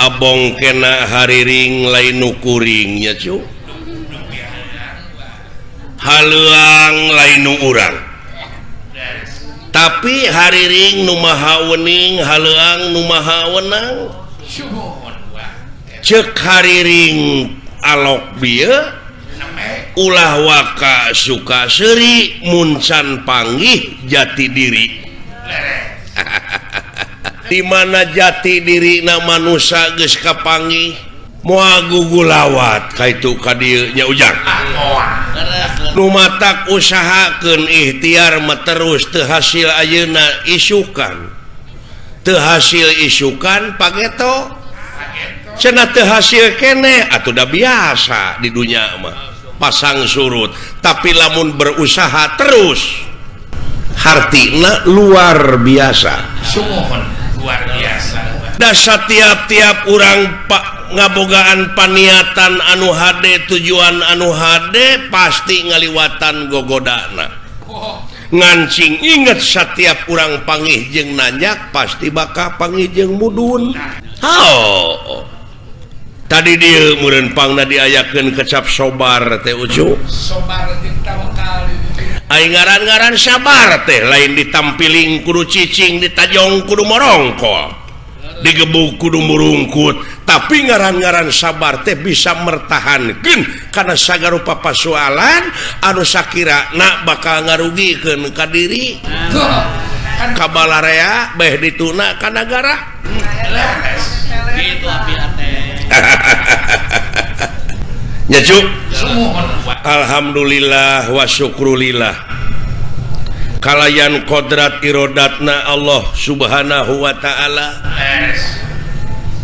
Abong kena hariring lain nu kuring nya cu. Haleuang lain nu urang. Tapi hariring nu maha wening, haleuang nu maha wenang. Ceuk hariring alok bieu ulah waka suka seuri mun can panggih jati diri. Di mana jati diri na manusia geus kapanggih moal gugulawat kaitu ka dieu nya Ujang. Nu matak usahakeun ikhtiar mah terus teu hasil ayeuna isukan. Teu hasil isukan pageto. Cenah teu hasil keneh atuh da biasa di dunya mah pasang surut. Tapi lamun berusaha terus hartina luar biasa. Sumuhun luar biasa. Da satiap-tiap urang pak ngabogaan paniatan anu hade tujuan anu hade pasti ngaliwatan gogodana. Ngancing inget setiap urang pangih jeung nanjak pasti bakal pangih jeung mudun. Oh. Tadi dieu meureun pangna diayakeun kecap sobar teh ucu. Sobar jeung tawakal. Ai ngaran-ngaran sabar teh lain ditampiling kudu cicing ditajong kudu morongkol. Digebuk kudu murungkut, tapi ngaran-ngaran sabar teh bisa mertahankeun kana sagarupa pasualan anu sakirana bakal ngarugikeun ka diri. Ka balarea beh dituna ka nagara. Nya cu. Alhamdulillah wa syukrulillah. Kalayan kodrat irodatna Allah subhanahu wa ta'ala.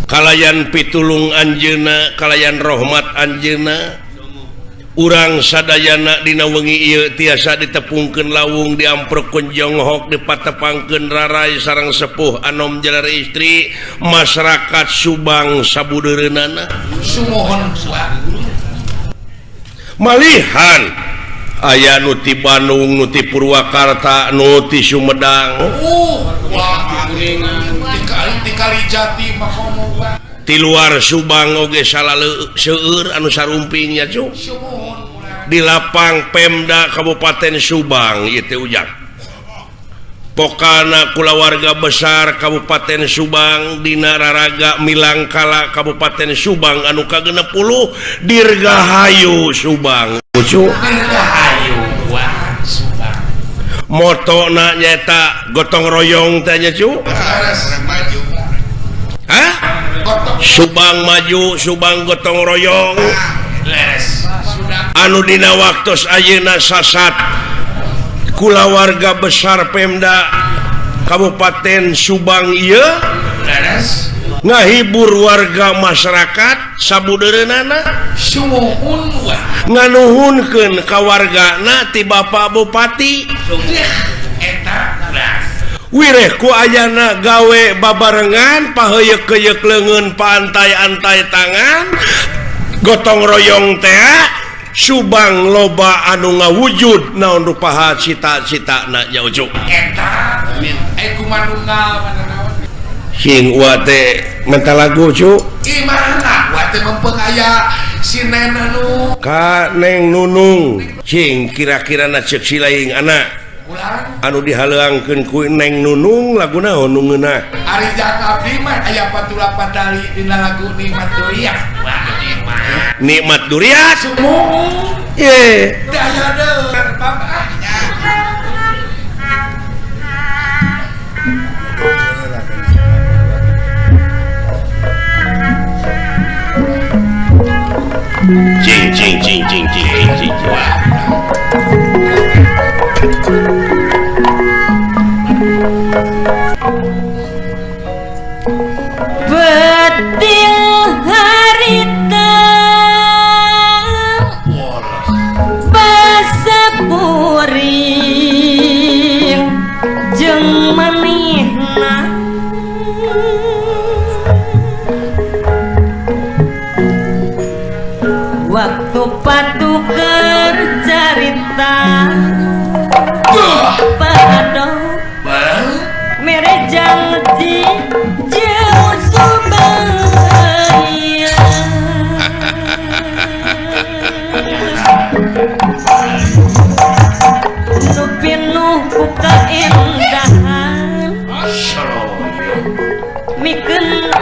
Kalayan pitulung anjeuna, kalayan rahmat anjeuna. Urang sadayana dina wengi ieu tiasa ditepungkeun lawung, diamprukkeun jonghok, dipatepangkeun rarai sareng sepuh anom jalar istri masyarakat Subang sabudeureunana. Sumuhun. Malihan aya nu ti Bandung, nu ti Purwakarta, nu ti Sumedang. Ti luar Subang oge seueur anu sarumping nya cu. Di lapang Pemda Kabupaten Subang ieu teh Ujang. Pokana kulawarga besar Kabupaten Subang dina raraga Milangkala Kabupaten Subang anu ka-60 Dirgahayu Subang. Ucu. Dirgahayu wah Subang. Motona nyaeta gotong royong teh nya cu. Hah? Subang maju, Subang gotong royong. Anu dina waktos ayeuna sasat kulawarga besar Pemda Kabupaten Subang ieu ngahibur warga masyarakat sabudeureunana nganuhunkeun ka wargana ti Bapak Bupati. Wireh ku ayana gawe babarengan paheuyeuk-heuyeuk leungeun paantai-antai tangan gotong royong teh Subang loba anu ngawujud naon rupaha cita-citana nya Ucuk. Eta amin. Ai kumanunggal mana naon. Sing wa teh menta lagu cu. Gimana? Wa teh mempeng aya si Nen anu ka Neng Nunung. Sing kira-kirana ceuk si laing anak. Anu dihaleuangkeun ku Neng Nunung lagu naon nu ngeunah? Ari jang abdi mah aya 48 tali dina lagu Nikmat Duriat. Nikmat Duriat. Sumuhun. Ye. Daya deui bapak. Cing cing cing cing cing cing cing. Betil harita basa kuring jeung manehna waktu patuker carita padong merejang ji jauh Subang.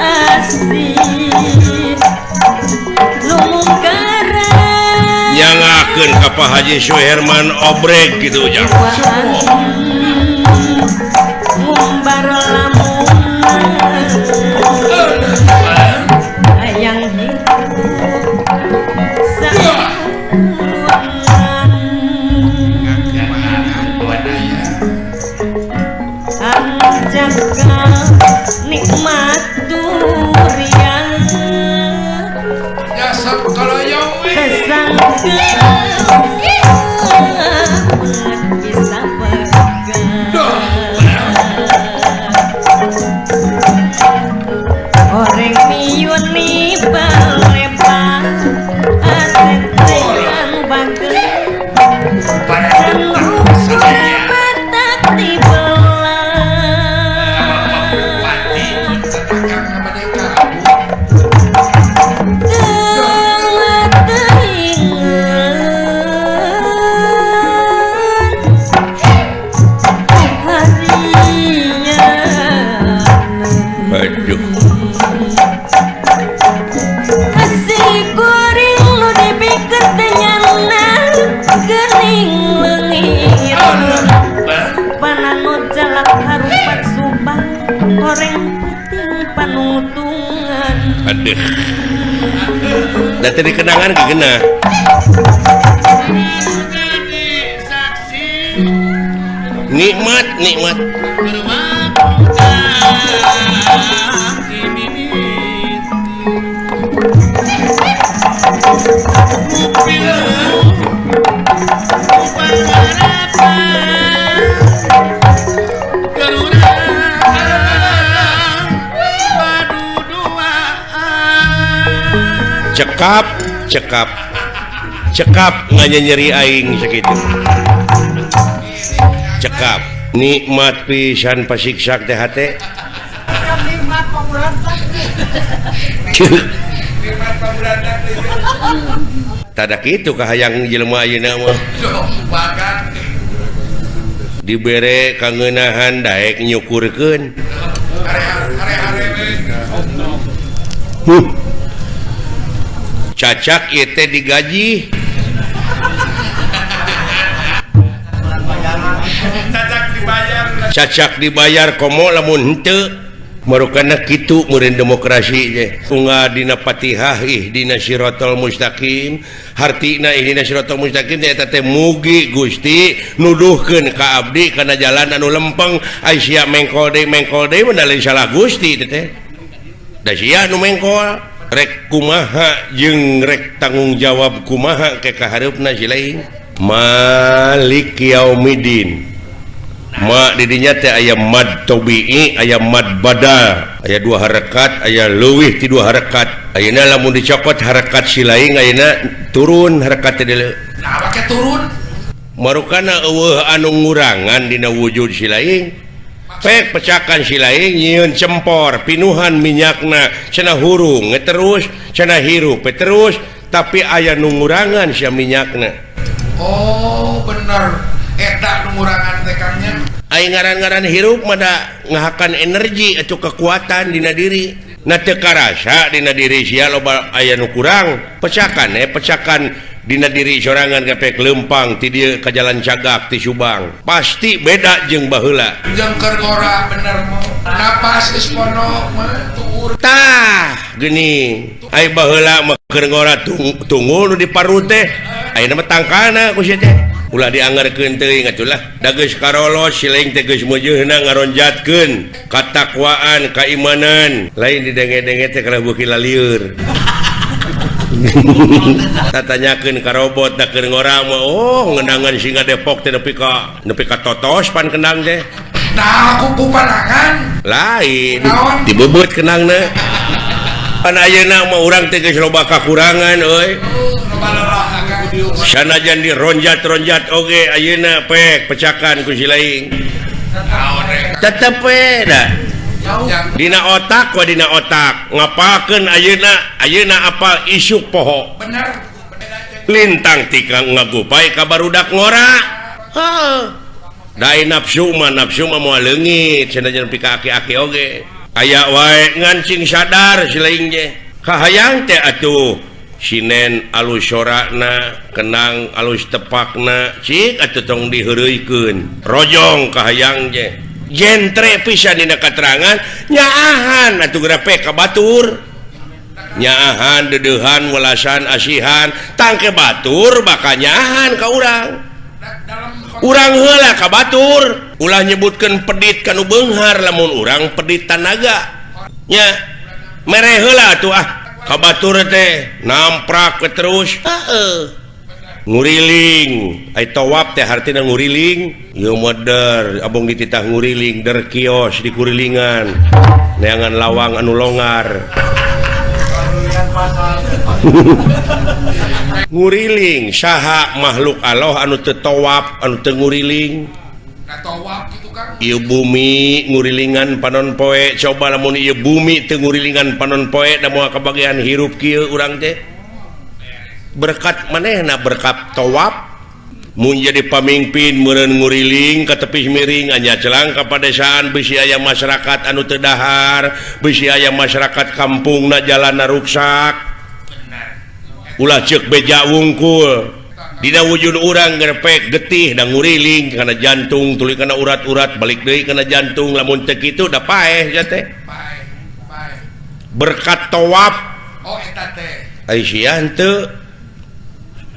Asih lumungkaran nyangakeun ka Pak Haji Suherman Obreg gitu ujang ngumbar lamunan hayang hirup sauan anjaka nikmat durian nyasap kaloyong we bisa pegang oreng miyuni balepa asetean bagel batak dibelah aduh aduh dan tadi kenangan kena nikmat nikmat cekap cekap cekap nganyeri aing sakitu cekap nikmat pisan pasiksak teh hate tada kitu kahayang jelema ayeuna mah dibere kangeunahan daek nyukurkeun cacak ieu teh digaji cacak dibayar komo lamun henteu marukana kitu meureun demokrasi teh unggal dina Fatihah ihdina siratal mustaqim hartina ihdina siratal mustaqim teh eta teh mugi Gusti nuduhkeun ka abdi kana jalan anu lempeng ai sia mengkol deui mun lain salah Gusti teh da sia nu mengkol rek kumaha jeung rek tanggung jawab kumaha ke kahareupna si lain Malik Yaumidin ma didinya teh aya mad tabi'i aya mad badal aya dua harakat aya leuwih ti dua harakat ayeuna lamun dicopot harakat si lain ayeuna turun harakat teh deuleu nah make turun marukana eueuh anu ngurangan dina wujud si lain pek pecakan si lain nyieun cempor pinuhan minyakna cenah hurung terus cenah hirup terus tapi aya nu ngurangan sia minyakna oh bener eta nu ngurangan teh kangnya ai ngaran-ngaran hirup mah da ngahakan energi atau kekuatan dina diri na teu karasa dina diri sia loba aya nu kurang pecakan pecakan dina diri sorangan gepek lempang ti dieu ka Jalan Cagak ti Subang pasti beda jeung baheula jeung keur ngora bener napas geus pono mah tuur tah geuning ai baheula mah keur ngora tunggul nu di parut teh ayeuna mah tangkalna ku sia teh ulah dianggarkeun teuing atuh lah da geus karolos siling teh geus meujeuna ngaronjatkeun katakwaan kaimanan lain didenge-denge teh kalah beuki lalieur tatanyakeun ka robot da keur ngora mah oh ngendangan singa Depok teh nepi ka totos pan kendang teh nah aku kupanangan lain dibebeut kendangna pan ayeuna mah urang teh geus loba kakurangan euy sanajan dironjat-ronjat oge ayeuna pek pecakan ku si lain tetep we da dina otak wa dina otak ngapakeun ayeuna ayeuna apal isuk poho bener lintang tika ngagupai ka barudak ngora heuh dai nafsu mah moal leungit sanajan pika aki-aki oge Aya wae ngan sing sadar silaing ge. Kahayang teh atuh sinen alus sorakna, kenang alus tepakna, cik atuh tong diheureuykeun. Rojong kahayang ge. Jentre pisan dina katerangan nyaahan atuh geura ka batur. Nyaahan dedeuhan welasan asihan tangke batur bakal nyaahan ka urang. Urang heula ka batur, ulah nyebutkeun pedit ka nu beunghar lamun urang pedit tanaga. Nya mere heula atuh ah ka batur teh namprak we terus. Heeh. Nguriling, ai tawaf teh hartina nguriling, ieu meder abong dititah nguriling der kios di kurilingan. Neangan lawang anu longar. Nguriling saha makhluk Allah anu teu tawaf anu teu nguriling. Ieu bumi ngurilingan panon poe, coba lamun ieu bumi teu ngurilingan panon poe da moal kabagian hirup kieu urang teh. Berkat manehna berkat tawaf mun jadi pamimpin meureun nguriling ka tepih miring anya celang ka padesaan bisi aya masyarakat anu teu dahar, bisi aya masyarakat kampungna jalanna ruksak. Ulah ceuk beja wungkul. Dina wujud urang gerpek getih da nguriling kana jantung tuluy kana urat-urat balik deui kana jantung lamun teu kitu da paeh sia teh. Berkat tawaf. Oh eta teh. Ai sia henteu.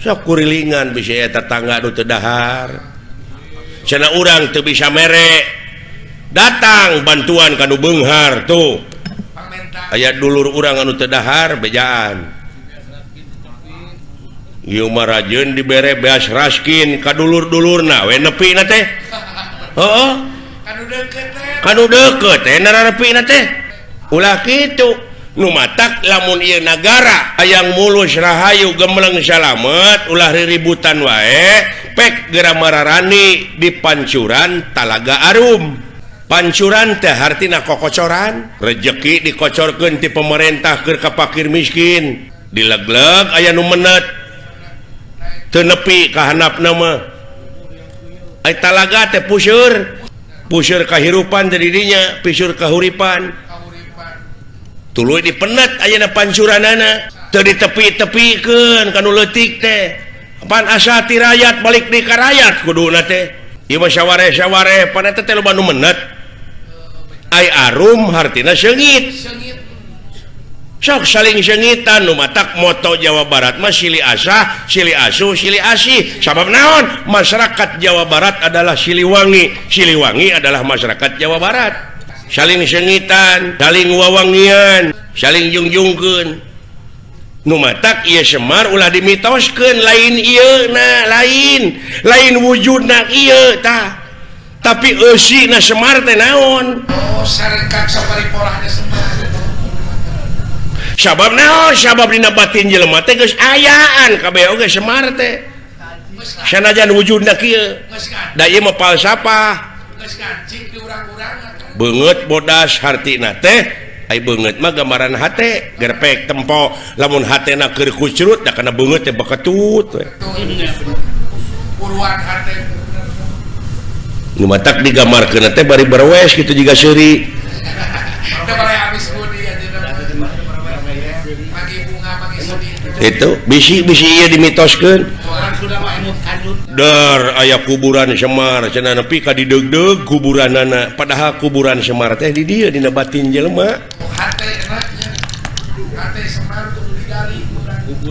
Sok kurilingan bisi aya tetangga nu teu dahar. Cenah urang teu bisa mere. Datang bantuan ka nu beunghar tuh. Aya dulur urang anu teu dahar bejaan. Ieu mah rajeun dibere beas raskin ka dulur-dulurna we nepina teh. Heeh. Kanu deukeut teh nararepina teh. Ulah kitu. Nu matak lamun ieu nagara hayang mulus rahayu gemleng salamet ulah riributan wae pek geura mararani di pancuran Talaga Arum. Pancuran teh hartina kokocoran, rejeki dikocorkeun ti pemerintah keur ka fakir miskin. Dilegleg aya nu menet. Teu nepi ka handapna mah. Ai talaga teh puseur, puseur kahirupan teh di dinya, piseur kahuripan. Tuluy dipenet ayeuna pancuranana, teu ditepi-tepikeun ka nu leutik teh. Pan asa ti rakyat balik deui ka rakyat kuduna teh. Ieu mah saware-saware pan eta teh loba nu menet. Ai arum hartina seungit. Sok saling seungitan nu matak moto Jawa Barat mah silih asah, silih asuh, silih asih. Sabab naon? Masyarakat Jawa Barat adalah Siliwangi, Siliwangi adalah masyarakat Jawa Barat. Saling sengitan, saling wawangian, saling jungjungkeun. Nu matak ieu Semar ulah dimitoskeun lain ieu na lain, lain wujudna ieu tah. Tapi eusina Semar teh naon? Oh, sarekat saparipolahna Semar. Sabab naon? Sabab dina batin jelema teh geus ayaan kabeh oge Semar teh. Sanajan wujudna kieu. Da ieu mah falsafah. Geus ngancik di urang-urang. Beungeut bodas hartina teh ai beungeut mah gambaran hate gerpek tempo lamun hatena keur kucrut da kana beungeut teh beketut we. Buruan hate nu matak digambarkeun teh bari berwes kitu jiga seuri. Teh bari habis budi aja magi bunga magi sedih. Itu bisi-bisi ieu dimitoskeun. Dar aya kuburan Semar cenah nepi ka dideugdeug kuburanana padahal kuburan Semar teh di dieu dina batin jelema. Hate hate Semar kudu digali.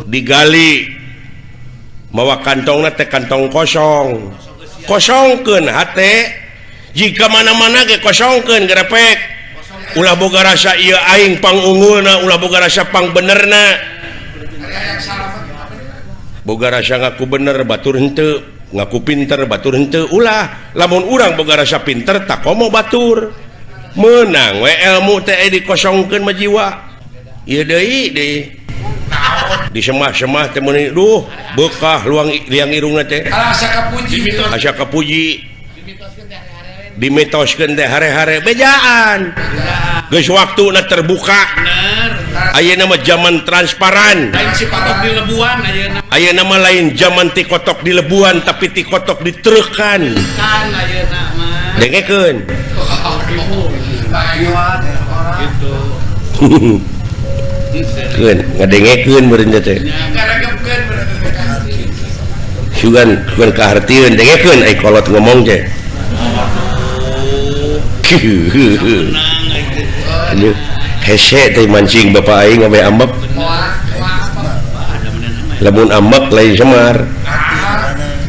Digali mawa kantongna teh kantong kosong. Kosongkeun hate jika mana-mana ge kosongkeun gerepek. Ulah boga rasa ieu aing pangunggulna, ulah boga rasa pangbenerna. Boga rasa ngaku bener batur henteu, ngaku pinter batur henteu, ulah lamun urang boga rasa pinter tak komo batur. Meunang we ilmu teh dikosongkeun mah jiwa. Ieu deui deui. Disemah-semah teh meuni duh beukah luang liang irungna teh. Asa kapuji. Asa kapuji. Dimitoskeun teh hare-hare bejaan. Geus waktuna terbuka. Ayeuna mah zaman transparan. Lain si patok di lebuan ayeuna. Ayeuna mah lain zaman ti kotok di lebuan tapi ti kotok ditrekan. Kan ayeuna mah. Dengekeun. Gitu. Keun ngadengekeun meureun teh. Ngaregepkeun meureun teh. Sugan sugan kahartieun dengekeun ai kolot ngomong teh. Aduh, hese teh mancing bapak aing ame ambek. Lamun ambek lain semar.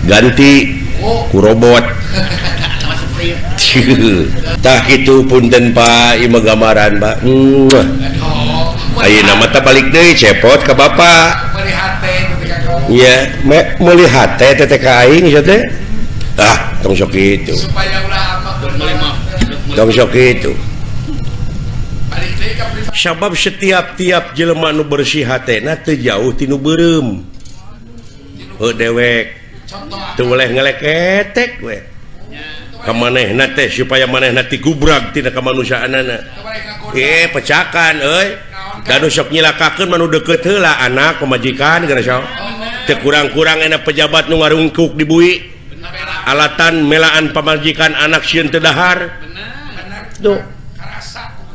Ganti ku robot. Tah kitu punten Pak, ieu mah gambaran Pak. Ayeuna mah teh balik deui cepot ka bapak. Meuli hate teh ka. Iya, meuli hate teh ka aing sia teh. Ah, tong sok kitu. Supaya ulah ambek. Tong sok kitu. Sabab setiap-tiap jelema nu bersih hatena teu jauh ti nu beureum. Heuh dewek. Teu boleh ngeleketek we. Ka manehna teh supaya manehna tigubrag tina kamanusiaanana. Pecakan euy. Da nu sok nyilakakeun mah nu deukeut heula anak pamajikan geus sok. Teu kurang-kurang enak pejabat nu ngarungkuk di bui. Alatan melaan pamajikan anak sieun teu dahar. Tuh.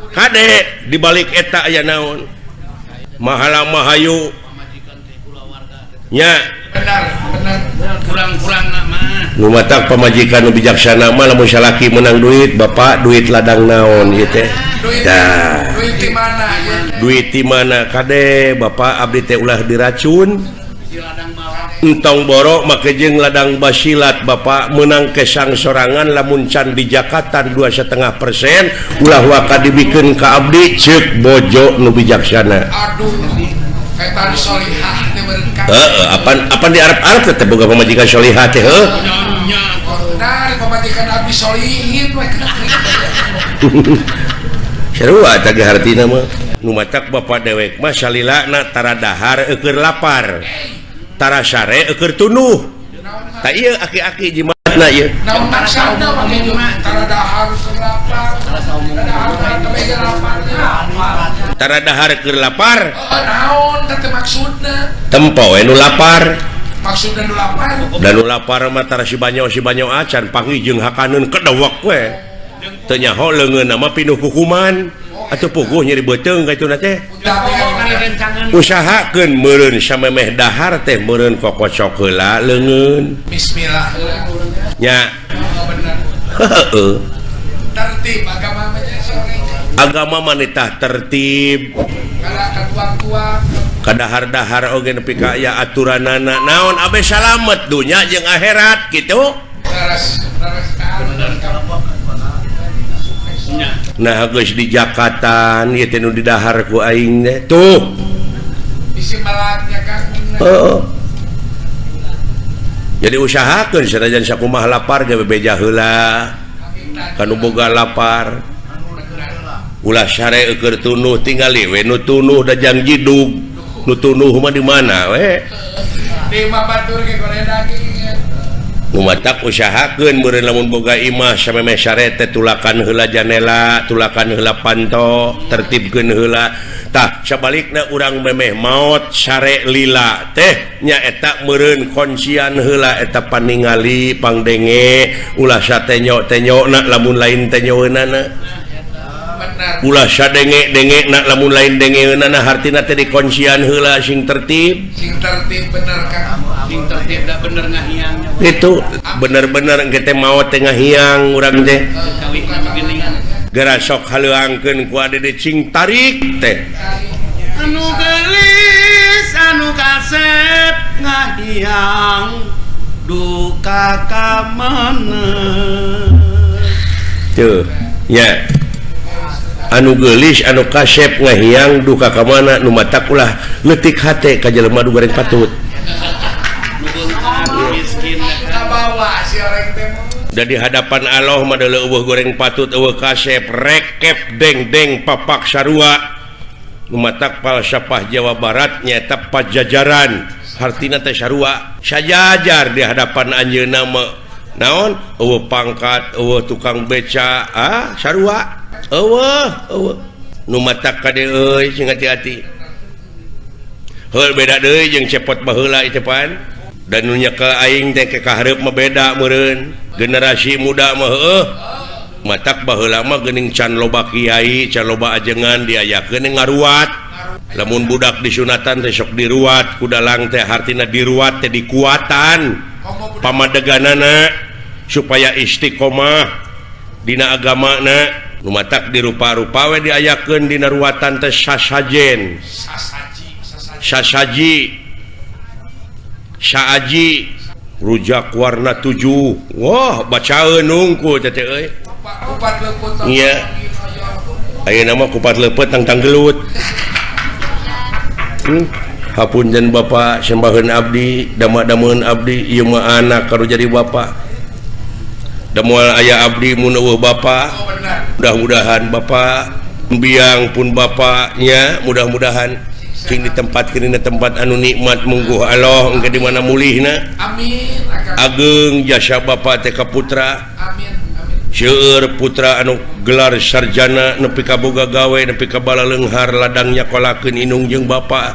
Kade dibalik eta aya naon? Mahala mahayu. Nya. Benar, benar. Kurang-kurang mah. Nu matak pamajikan nu bijaksana mah lamun salaki menang duit, bapak duit ladang naon ieu teh. Tah. Duit di mana ieu? Duit di mana kade bapak abdi teh ulah diracun. Entong borok make jeung ladang basilat bapak menang kesang sorangan lamun can di Jakarta 2,5% ulah waka dibikeun ka abdi ceuk bojo nu bijaksana. Aduh, eta solihah teh meureun ka. Heeh, apan di Arab-Arab teh boga pamajikan solihah teh heuh. Nah, di pamajikan abdi solihin we. Sarua teh hartina mah. Nu matak bapak dewek mah salilana tara dahar eueur lapar. Tara sare eueur tunuh. Ta ieu aki-aki jimatna ieu. Naon maksudna make tara dahar keur lapar. Tara dahar keur lapar. Naon teh maksudna? Tempo we nu lapar. Maksudna nu lapar. Da nu lapar mah tara si banyo acan panggih jeung hakaneun kedewek we. Teu nyaho leungeunna mah pinuh kukuman. Atuh puguh nyeri beuteung ka ituna teh. Usahakeun meureun samemeh dahar teh meureun kokocok heula leungeun. Bismillah. Nya. Heeh. Tertib agama mah Agama mah nitah tertib. Kadahar-dahar oge nepi ka aya aturanana naon abe salamet dunya jeung akhirat kitu. Nah geus di Jakatan ieu teh nu didahar ku aing teh tuh. Bisi melaknya Kang. Heeh. Jadi usahakeun sanajan sakumaha lapar ge bebeja heula. Kanu boga lapar. Ulah sare eueur tunuh tingali we nu tunuh da jang jidug. Nu tunuh mah di mana we? Di imah batur ge goreng daging. Nu matak usahakeun meureun lamun boga imah samemeh sare teh tulakan heula janela, tulakan heula panto, tertibkeun heula. Tah sabalikna urang memeh maot sare lila teh nyaeta meureun kuncian heula eta paningali pangdenge ulah satenyo-tenyona lamun lain tenyoeunana. Ulah sadenge-dengena lamun lain dengeunana hartina teh dikuncian heula sing tertib. Sing tertib bener Kang. Sing tertib da bener ngahiangnya. Itu bener-bener engke teh maot teh ngahiang urang teh. Geura sok haleuangkeun ku ade cing tarik teh. Anu geulis anu kasep ngahiang duka ka mana. Tuh, nya. Anu geulis anu kasep ngahiang duka ka mana nu matak ulah leutik hate ka jelema nu goreng patut. Da di hadapan Allah mah eueuh goreng patut eueuh kasep rekep deng-deng papak sarua. Nu matak falsafah Jawa Barat nyaeta pajajaran hartina teh sarua sajajar di hadapan anjeunna mah naon eueuh pangkat eueuh tukang beca ah sarua eueuh eueuh nu matak kade euy sing hati-hati. Heul beda deui jeung cepot baheula ieu pan. Dan nu nyekel aing teh ke kahareup mah beda meureun. Generasi muda mah heueuh. Matak baheula mah geuning can loba kiai, can loba ajengan diayakeun ngaruat. Lamun budak disunatan teh sok diruat, ku dalang teh hartina diruat teh dikuatan pamadeganana supaya istiqomah dina agamana. Nu matak dirupa-rupa we diayakeun dina ruatan teh sasajen. Sasaji. Saaji rujak warna 7. Wah, bacaeun hungkul teh euy. Iya. Ayeuna mah kupat leupeut tangtang gelut. Hapunten Bapak, sembaheun abdi, dama-dameun abdi, ieu mah anak karu jadi bapak. Da moal aya abdi mun eueuh bapak. Mudah-mudahan bapak biang pun bapaknya, mudah-mudahan sing ditempatkeun dina tempat anu nikmat mungguh Allah engke di mana mulihna. Amin. Ageng jasa bapak teh ka putra. Amin. Amin. Seueur putra anu gelar sarjana nepi ka boga gawe nepi ka balaleunghar ladang nyakolakeun indung jeung bapak.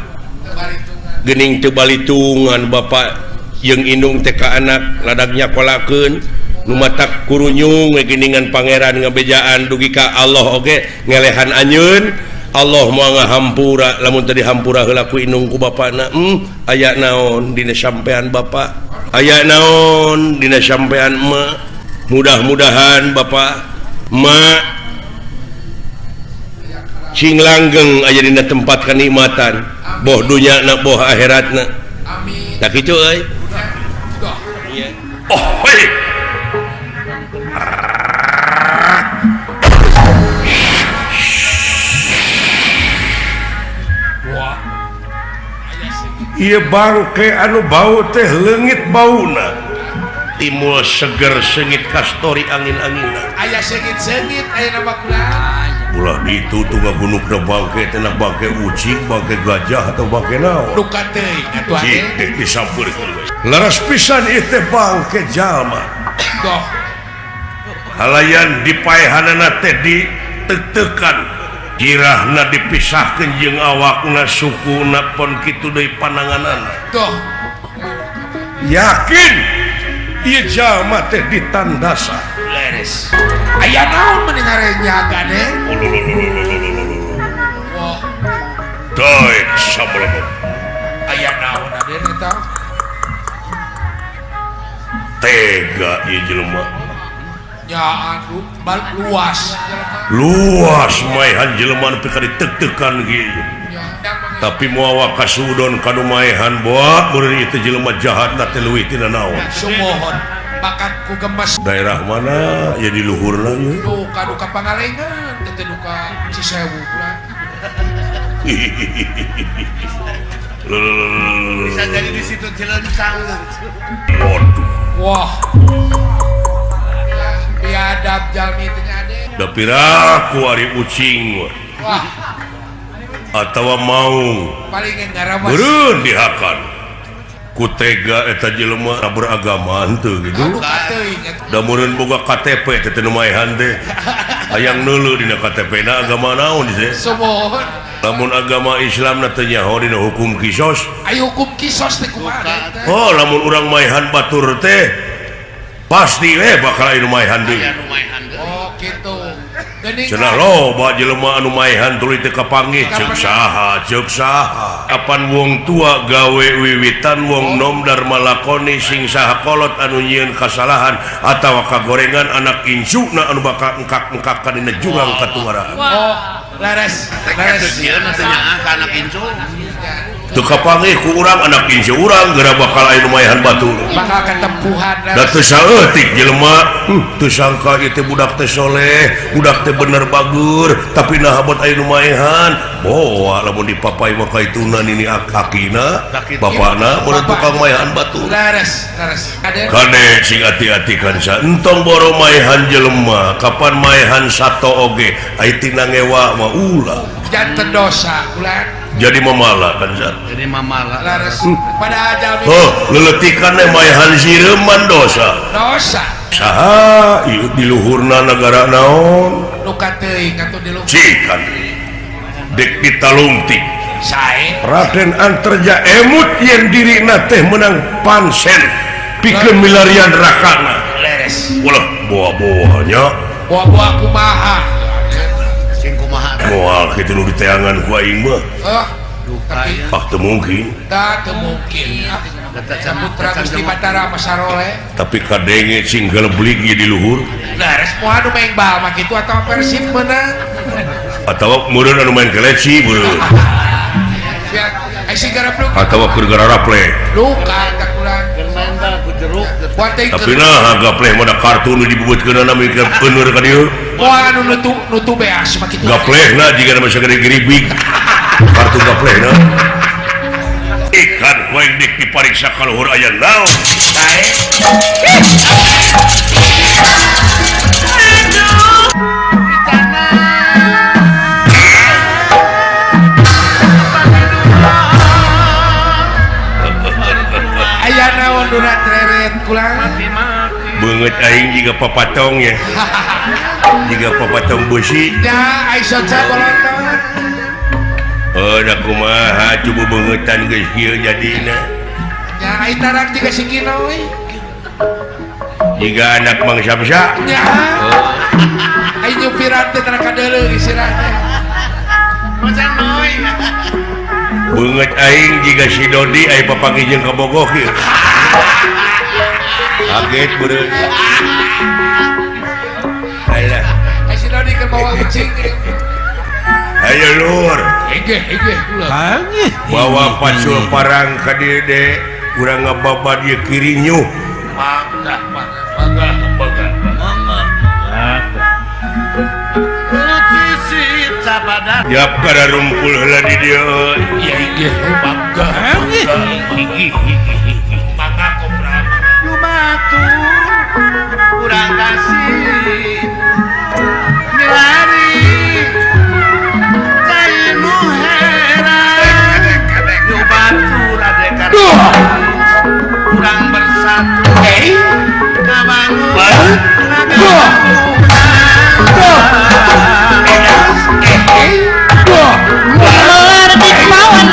Geuning teu balitungan bapak jeung indung teh ka anak ladang nyakolakeun nu matak kurunyung we geuningan pangeran ngabejaan dugi ka Allah oge ngelehan anjeun. Allah moal ngahampura lamun teu dihampura heula ku indung ku bapana. Aya naon dina sampean bapak, aya naon dina sampean emak. Mudah-mudahan bapak emak sing langgeng aya dina tempat kenikmatan boh dunyana boh akhiratna. Amin. Tah kitu euy. Oh, hei. Ieu bangke anu bau teh leungit bauna. Timul seger sengit kastori angin-anginan. Aya sengit-sengit aya nama kula. Ulah ditu tuh ngagunukna bangke teh na bangke ucing, bangke gajah atau bangke naon. Duka teuing atuh ade. Cik disampeurkeun we. Leres pisan ieu teh bangke jalma. Doh. Halayan dipaehanana teh ditetekan. Jirahna dipisahkeun jeung awakna sukuna pon kitu deui pananganana. Doh. Yakin ieu jalma teh ditandasa. Leres. Aya naon meni ngarenyaga deh? Wah. Daek sabalebet. Aya naon aden eta? Tega ieu jelema. Nyaan luas luas maehan jelema nepi ka ditek-tekan kieu. Tapi moal kasudon ka nu maehan boa meureun ieu teh jelema jahatna teh leuwih tina naon. Sumuhun bakat ku gemes. Daerah mana ya di luhurna ieu? Duka duka Pangalengan teh duka Cisewu pula. Bisa jadi di situ Cilencang. Waduh. Wah. Biadab jalmi teh nya ade. Da piraku ari ucing. Wah. Atawa maung. Paling ngarawas. Beureun dihakan. Ku tega eta jelema beragama henteu gitu. Da meureun boga KTP teh teu maehan teh. Hayang neuleuh dina KTP na agama naon teh. Sumuhun. Lamun agama Islam na teu nyaho dina hukum kisos. Ai hukum kisos teh kumaha teh? Oh, lamun urang maehan batur teh pasti we bakal aya nu maehan deui. Oh, kitu. Geuning cenah loba jelema anu maehan tuluy teu kapanggih ceuk saha, ceuk saha. Apan wong tua gawe wiwitan wong nom darma lakoni sing saha kolot anu nyieun kasalahan atawa kagorengan anak incuna anu bakal engkak-engkakan dina jurang katungaraan. Oh, leres. Leres sieun teh nyaah ka anak incu. Teu kapanggih ku urang anak incu urang geura bakal aya nu maehan batur. Bakal ketempuhan. Da teu saeutik jelema, teu sangka ieu teh budak teh soleh, budak teh bener bager, tapi nah abot aya nu maehan. Boa lamun dipapai mah kaituna nini akina, bapana mun tukang maehan batur. Leres, leres. Kade sing ati-ati kanca, entong boro maehan jelema, kapan maehan sato oge, ai tina ngewa mah ulah. Janten dosa ulah. Jadi mamala kan zat. Jadi mamala. Leres. Pada jalmi. Oh, leletikan maehan sireman dosa. Dosa. Saha ieu di luhurna nagara naon? Luka teuing atuh di luhur. Cikan. Dek ditalungtik. Sae. Raden Antarja emut yen dirina teh menang pansen pikeun milarian rakana. Leres. Ulah boa-boanya. Boa-boa kumaha. Sing kumaha. Moal kitu nu diteangan ku aing mah. Hah? Ah teu mungkin. Tah teu mungkin. Putra Gusti Batara Masarole. Tapi kadenge sing geleblig ieu di luhur. Nah, res moal nu main bal mah kitu atawa Persib meunang. Atawa meureun anu main keleci meureun. Atawa keur gararaple. Luka tah kurang. Keur main bal ku jeruk. Tapi nah gapleh mah da kartu nu dibubutkeunana mikir beuneur ka dieu. Moal anu nutu beas mah kitu. Gaplehna jiga mah sagede geribig. Kartu gaplehna. Ikan ku aing dik dipariksa ka luhur aya naon. Sae. Aya naon duna treret kulang. Beungeut aing jiga papatong ya. Jiga papatong beusi. Nya ai soca bolotot. Oh, da kumaha coba beungeutan geus kieu jadina. Nya ai tarak jiga si Kino euy. Jiga anak Mang Samsa. Nya. Ai nyupiran teh tara kadeuleu isirah teh. Macan euy. Beungeut aing jiga si Dodi ai papanggih jeung kabogoh kieu. Kaget beureun. Alah. Ai si Dodi keur mawa ucing. Ayo lur. Hege ulah. Bawa pacul parang ka dieu de, urang ngababad ieu kirinyuh. Mangga mangga mangga mangga. Yap kada rumpul heula di dieu. Iya hege mangga. Mangga kopra. Lumatur urang kasih milari cai nu heran lumatur adekar urang bersatu ngabangun Melar di pawan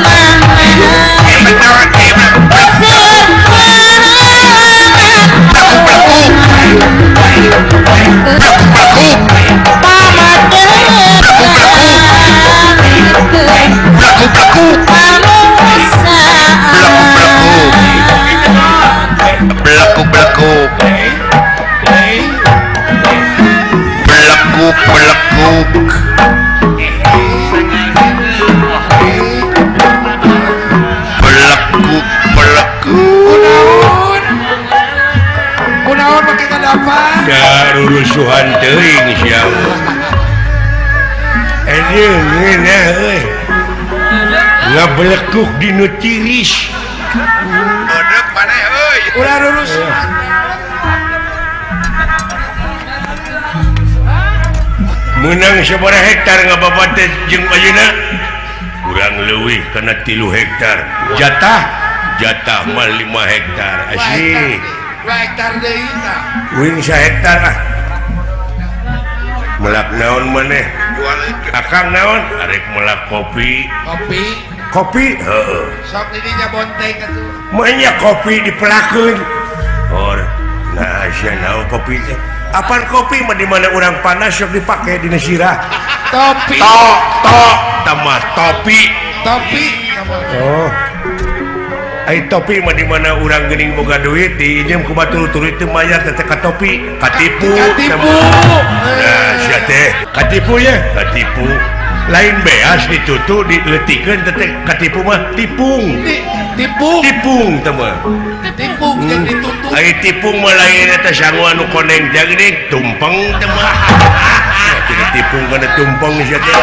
Belekuk belekuk belekuk kunaon make kadapan da rurusuhan teuing sia ngeunah euy ngabelekuk dinu tiris bedek maneh euy ulah rurusuhan. Menang sabaraha hektar ngababat teh jeung ayeuna kurang leuwih kana 3 hektar jatah jatah mah 5 hektar asih 2 hektar deui tah uing 1 hektar ah melak naon maneh akang naon arek melak kopi kopi kopi heeh sok didinya bonteng atuh mah nya kopi dipelakeun or nah sia naon kopi teh apaan kopi mah di mana urang panas sok dipake dina sirah topi to to tambah topi topi oh ai topi mah di mana urang geuning boga duit diinjem ku batur tuluy teu mayar teh ka topi katipu katipu nah sia teh katipu ye katipu lain beas ditutu dileutikeun teh katipu mah tipung tipung tipung teh mah tipung jeung ditutu ai tipung mah lain eta sangu anu koneng teh geuning tumpeng teh mah tidak tipung kana tumpeng sia teh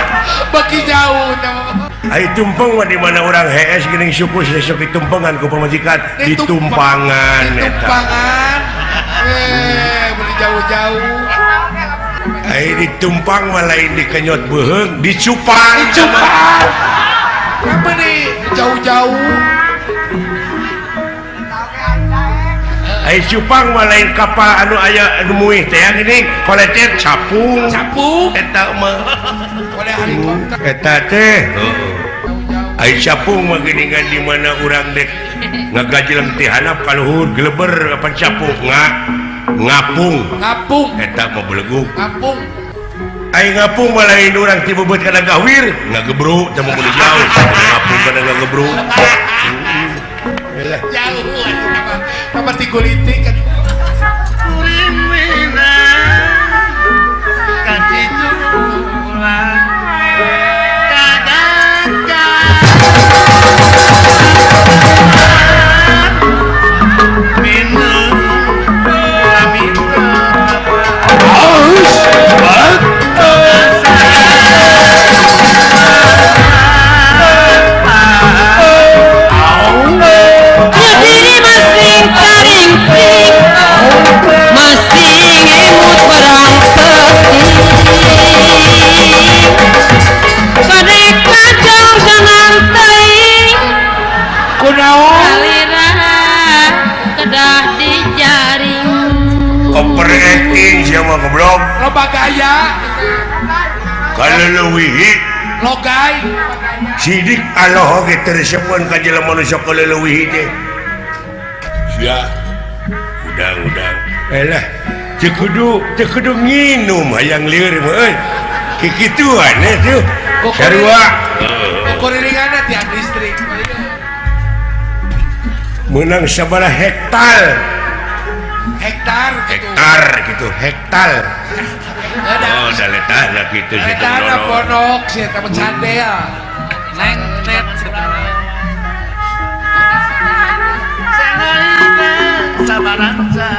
baki jauh teh mah ai tumpeng mah di mana urang hees geuning suku sok ditumpengan ku pamajikan ditumpangan eta ditumpangan beli jauh-jauh ai ditumpang mah lain dikenyot beuheung dicupang dicupang apa nih jauh-jauh ai cupang mah lain kapal anu aya anu muih teh geuning kolecer capung capung eta mah oleh helikopter eta teh ai capung mah geuningan di mana urang dek ngagajeleng ti handap ka luhur geleber apa capung nga Ngapung. Ngapung. Eta mah belegug. Ngapung. Aing ngapung malah lain urang ti bebeut kana gawir, ngagebru teh mun jauh. Ngapung kana ngagebru. Jauh apa ti kulitik kan. Goblok. Loba gaya. Kaleuwihi. Logai. Sidik Allah oge teu resepeun ka jelema nu sok kaleuwihi teh. Sia. Udang-udang. Elah, teu kudu nginum hayang lieur mah euy. Kikituan tuh. Sarua. Kokoriringanna tiang listrik. Meunang sabaraha hektar. Hektar gitu. Hektar gitu, hektar. Oh, daletahna kitu sih teh. Hektar ponok sih eta mah candel. Neng net sabaranca.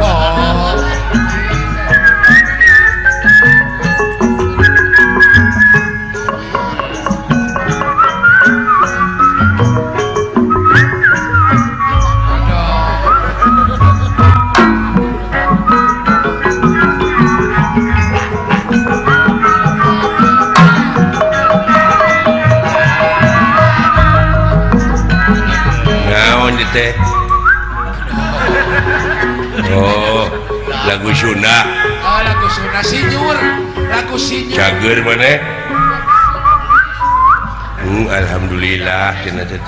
Oh. Teh. Oh, lagu Sunda. Oh, lagu Sunda sinyur, lagu sinyur. Cager maneh? Alhamdulillah cenah teh.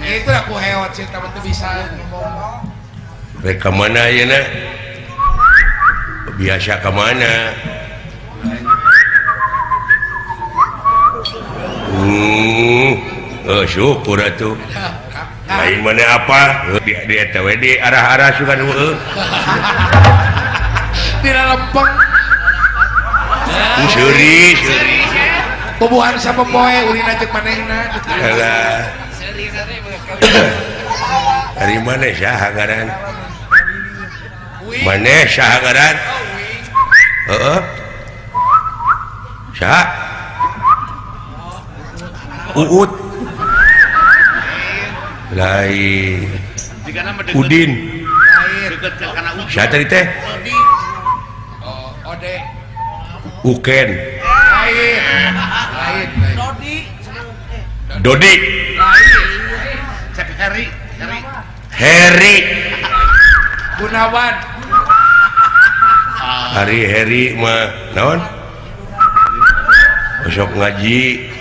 Itu aku heot sih, tapi teu bisa ngomong. Rek ka mana ayeuna? Biasa ka mana? Oh, syukur atuh. Lain mana apa? Di eta we di arah-arah sugan heueuh. Di lempeng. Seuri, seuri. Tubuhan sapopoe ulina jeung manehna. Alah. Ari maneh saha ngaran? Maneh saha ngaran? Heeh. Saha? Uut. Lain Udin. Siapa tadi teh? Ode. Uken. Lain. Lain. Dodi. Dodi. Lain. Heri. Heri. Heri. Gunawan. Hari Heri mah naon? Osok ngaji.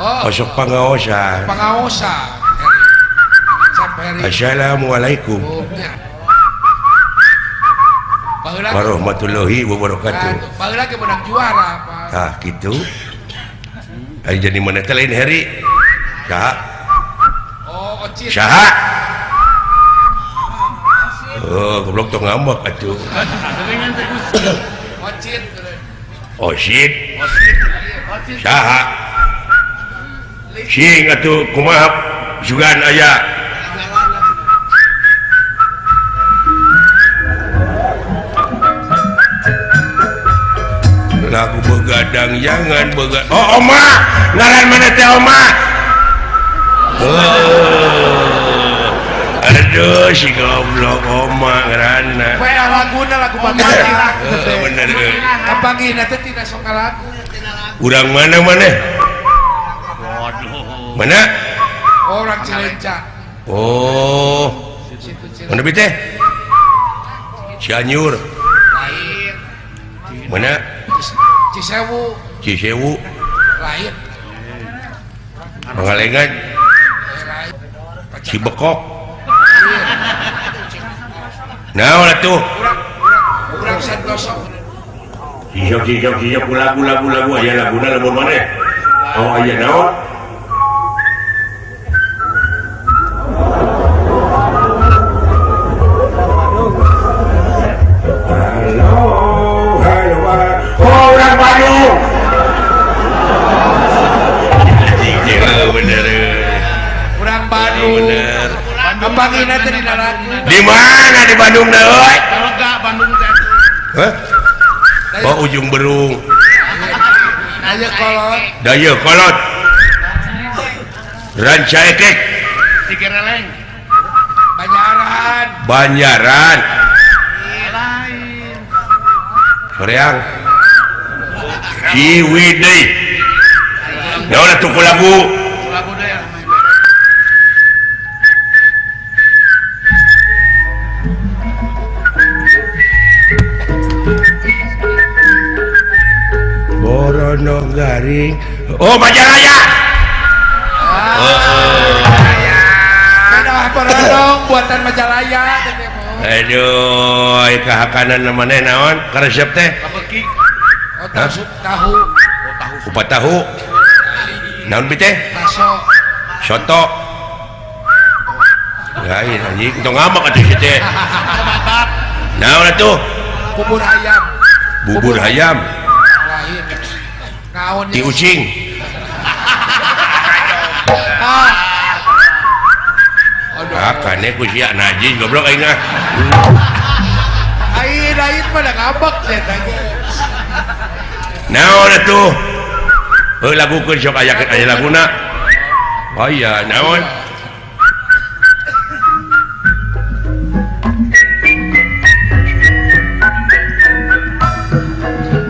Oh, osok pangaosan. Pangaosan. Assalamualaikum warahmatullahi wabarakatuh. Baheula ge menang juara, Pak. Tah kitu. Ari jadi mana teh lain Heri? Saha? Oh, Ocit. Saha? Oh, goblok tong ngambek atuh. Ocit. Ocit. Saha? Sing atuh kumaha sugan aya. Lagu begadang jangan begadang. Oh, oma, ngaran mana teh oma? Oh. Aduh si goblok oma ngaranna. Poe laguna lagu baganti lah. Heeh bener euy. Kapanggihna teh tina sok lagu. Urang mana maneh? Waduh. Mana? Orang Cilenca. Oh. Mana bi teh? Cianjur. Lain. Mana? Cisewu. Cisewu. Lain. Pangalengan Cibekok. Naon atuh? Urang Santoso. Hijau lagu aya laguna lamun maneh. Oh aya naon? Halo, halo, oh urang Bandung. Bener. Urang Bandung. Bener. Kepangina teh dina lagu. Di mana di Bandung na euy? Enggak Bandung teh. Hah? Oh ujung berung. Daya kolot. Daya kolot. Ranca Ekek. Cigereleng. Banjaran. Banjaran. Lain. Soreang. Ciwidey. Naon atuh ku lagu? Lagu deui. Borono garing. Oh Majalaya. Aduh, Borono buatan Majalaya. Aduh, kahakanan maneh naon? Karesep teh? Oh, tahu. Kupat tahu. Naon bi teh? Bakso. Soto. Lain anjing, tong ngamak atuh si teh. Naon atuh? Bubur ayam. Bubur ayam. Naon Ti ucing. Ah, kane ku sia najis goblok aing ah. Aing lain mah da ngambek teh teh. Naon atuh? Heuh lagukeun sok aya aya laguna. Oh iya, naon?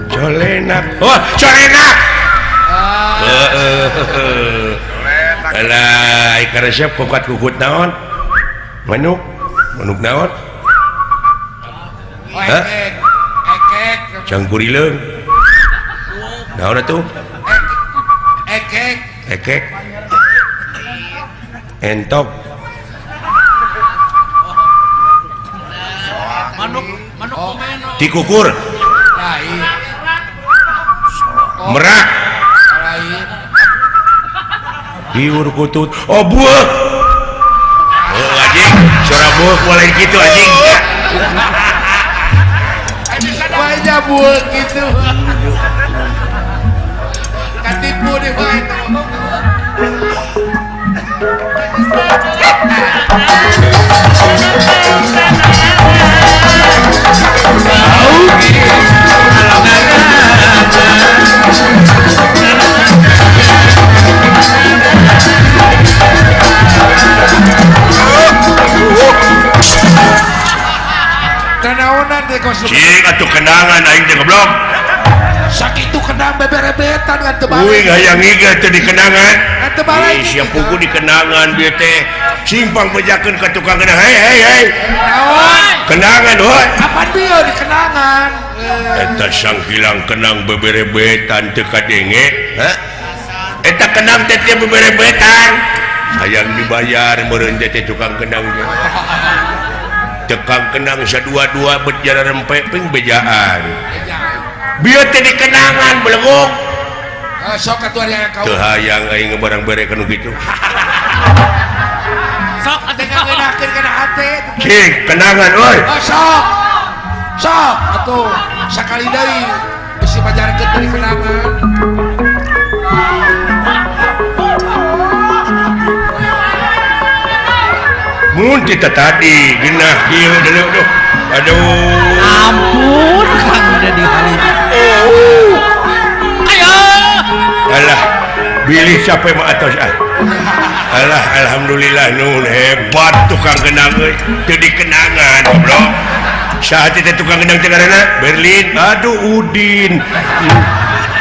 Colenak. Oh, colenak. Heeh. Alah, karesep kukat kukut naon? Manuk, manuk naon? Oh, ekek. Ekek. Cangkurileung. Naon atuh? Ekek. Ekek. Entok. Manuk, manuk komeno. Tikukur. Lain. Merak. Lain. Diur kutut. Oh buah. Oh anjing, suara buah mulai gitu anjing. Banyak buah gitu. Katipu deh buah itu. Kenaonan teh kos. Cing atuh kenangan aing teh goblok. Sakitu kenang beberebetan ngan teu balik. Uing hayang iga teh di kenangan. Ngan teu balik. Sia pugu di kenangan bieu teh. Simpang bejakeun ka tukang kenang. Hei hei hei. Naon? Kenangan heuy. Kapan bieu di kenangan? Eta sangkilang kenang beberebetan teu kadenge. Hah? Eta kenang teh teu beberebetan. Hayang dibayar meureun teh tukang kenang teh. Tekang kenang sadua-dua bet jara rempe ping bejaan. Bieu teh dikenangan beleguk. Sok atuh ari kau. Teu hayang aing barang bere kanu kitu. Sok atuh ngeunakeun kana hate. Cing, kenangan euy. Oh, sok. Sok atuh sakali deui bisi pajarkeun teh dikenangan. Mun kita tadi genah kieu deuleu duh. Aduh. Ampun Kang udah dihalin. Oh. Ayo. Alah, bilih capek mah atos ah. Alah, alhamdulillah nun hebat tukang kenang euy. Teu dikenangan goblok. Saha teh tukang kenang teh ngaranna? Berlin. Aduh Udin.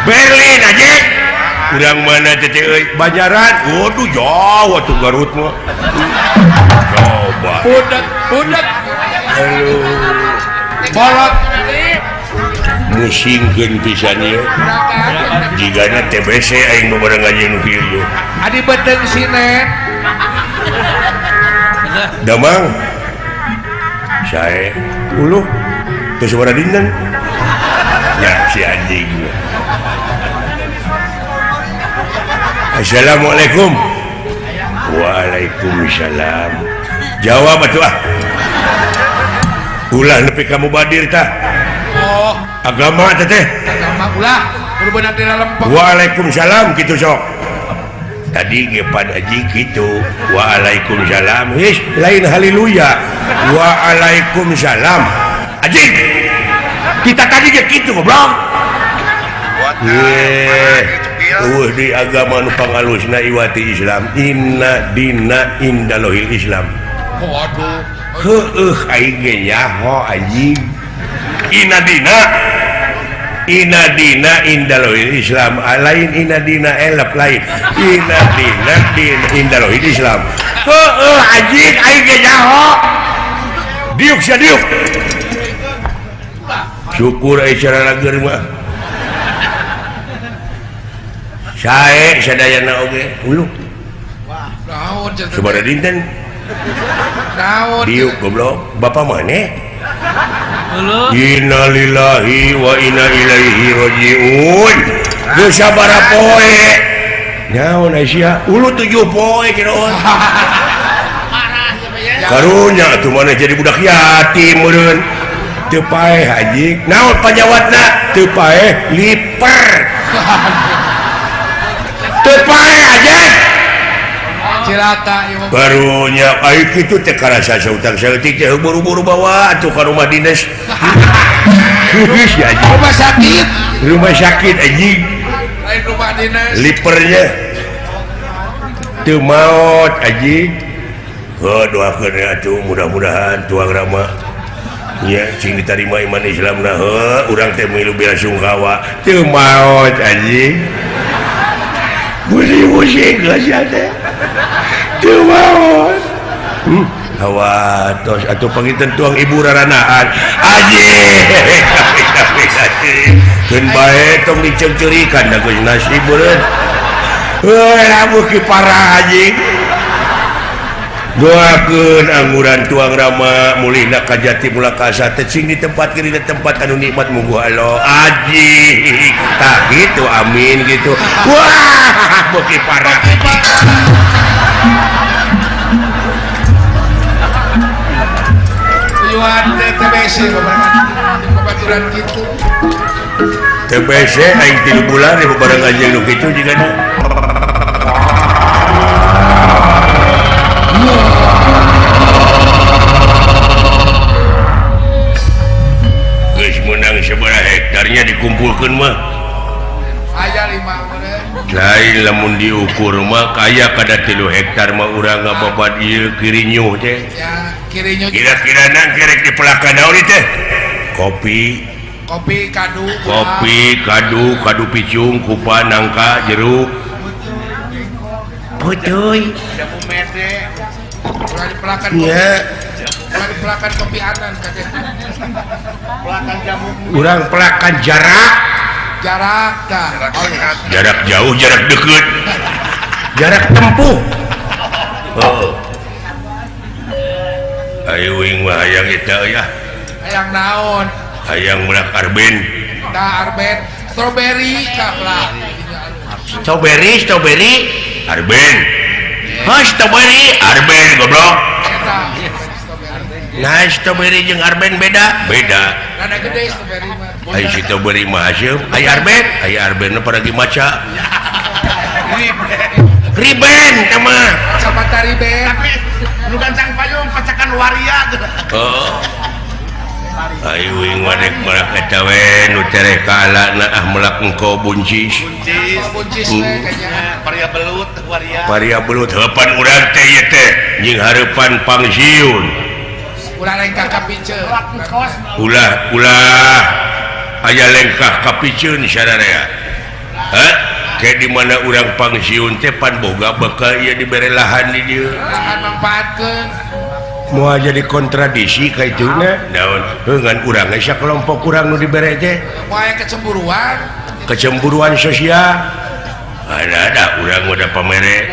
Berlin aja. Urang mana teh euy? Banjaran. Waduh jauh atuh Garut mah. Coba. Budak, budak. Halo. Bolot. Musingkeun pisan ieu. Jigana TBC aing babareng anjeun nu kieu. Adi beuteung sinet. Damang. Sae uluh teu sabaraha dinten. Ya si anjing. Assalamualaikum. Waalaikumsalam. Jawab atuh ah. Ulah nepi ka mubadir tah. Oh, agama teh teh. Agama ulah kudu beunang dina lempeng. Waalaikumsalam kitu sok. Tadi ge pan haji kitu. Waalaikumsalam. His lain haleluya. Waalaikumsalam. Anjing. Kita tadi ge kitu goblok. Eueuh di agama nu pangalusna iwati Islam. Inna dina indalohil Islam. Waduh. Heueuh aing ge nyaho anjing. Inna dina indalohil Islam. Lain inna dina elep lain. Inna dina din indalohil Islam. Heueuh anjing aing ge nyaho. Diuk sia diuk. Syukur ai cara lager mah. Sae sadayana oge uluh. Naon cenah? Sabaraha dinten? Naon? Diuk goblok. Bapak maneh? Uluh. Innalillahi wa inna ilaihi rajiun. Geus sabaraha poe? Naon ai sia? Uluh 7 poe kiraon. Karunya atuh maneh jadi budak yatim meureun. Teu paeh anjing. Naon panyawatna? Teu paeh liper. Teu paeh anjing. Cilaka ieu mah. Barunya ai kitu teh karasa sautang saeutik teh buru-buru bawa atuh ka rumah dinas. Ya, anjing. Rumah sakit. Rumah sakit anjing. Lain rumah dinas. Lipernya teu maot anjing. Heuh doakeun atuh mudah-mudahan tuang rama nya cing ditarima iman Islamna heuh urang teh milu bela sungkawa teu maot anjing. Musing-musing geus teh. Teu maot. Hawa tos atuh panginten tuang ibu raranaan. Anjing. Keun bae tong diceungceurikan da geus nasib meureun. Heuh lamun ki parah anjing. Doakeun angguran tuang rama mulihna ka jati mula ka teh cing ditempatkeun dina tempat anu nikmat mungguh Allah. Anjing. Tah kitu amin gitu. Wah, beuki parah. Tujuan teh TBC babaturan kitu. TBC aing 3 bulan di bareng anjing nu kitu jigana. Geus meunang sabaraha hektarnya dikumpulkeun mah. Aya 5 meureun. Lain lamun diukur mah kaya kada 3 hektar mah urang ngababat ieu kirinyuh teh. Ya, kirinyuh. Kira-kira nang kerek dipelakan naon ieu teh? Kopi. Kopi kadu. Kopi kadu, kadu picung, kupa, nangka, jeruk. Putuy. Jamu mede. Ulah dipelakan kopi. Ya. Ulah dipelakan kopi anan kadeh. Pelakan jamu. Urang pelakan jarak. Jarak dah. Jarak jauh, jarak deket. Jarak tempuh. Oh. Ayo wing mah hayang eta euy ah. Hayang naon? Hayang melak arben. Tah arben, strawberry tah lah. Strawberry, strawberry, arben. Hah, strawberry, arben goblok. Eta. Nah, strawberry jeung arben beda? Beda. Rada gede strawberry mah. Ai strawberry mah haseum, ai arben, ai arben mah paragi maca. Riben teh mah. Kacamata riben. Tapi nu gancang payung pacakan waria. Oh. Ai uing mah dek melak eta we nu tereh ka alana ah melak engko buncis. Buncis, buncis we kayaknya. Paria belut, waria. Paria belut heupan urang teh ieu teh jeung hareupan pangsiun. Ulah lengkah kapiceun. Ulah ulah aya lengkah kapiceun sararea. Hah? Kayak di mana urang pangsiun teh pan boga bakal ieu dibere lahan di dieu. Lahan manfaatkeun. Moal jadi kontradiksi ka ituna naon heuh urang geus kelompok urang nu dibere teh moal kecemburuan kecemburuan sosial ada urang udah pamere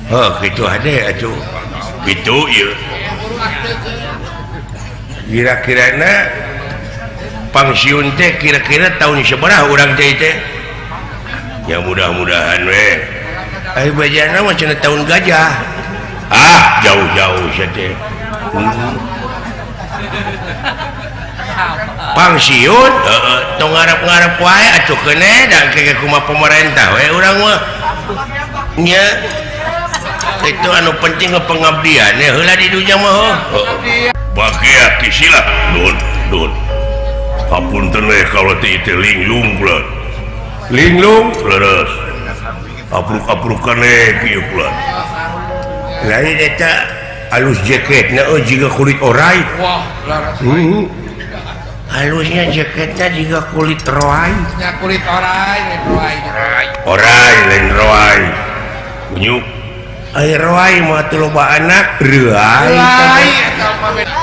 heuh kitu hade atuh kitu ieu kira-kirana pangsiun teh kira-kira tahun sabaraha urang teh teh ya mudah-mudahan we ai bajana mah cenah tahun gajah ah jauh-jauh sia teh pangsiun heeh tong ngarep-ngarep wae atuh keuneh da engke kumaha pemerintah we urang mah nya itu anu penting pengabdian heula di dunya mah heuh bagia kisila nuhun nuhun hapunten we kaula teh teh linglung kula linglung leres apruk-aprukan we kieu kula lain eta alus jaketna euy jiga kulit orai wah leres halusnya jaketnya jiga kulit roai nya kulit orai lain roai orai lain roai unyuk ai roai mah teu loba anak reuai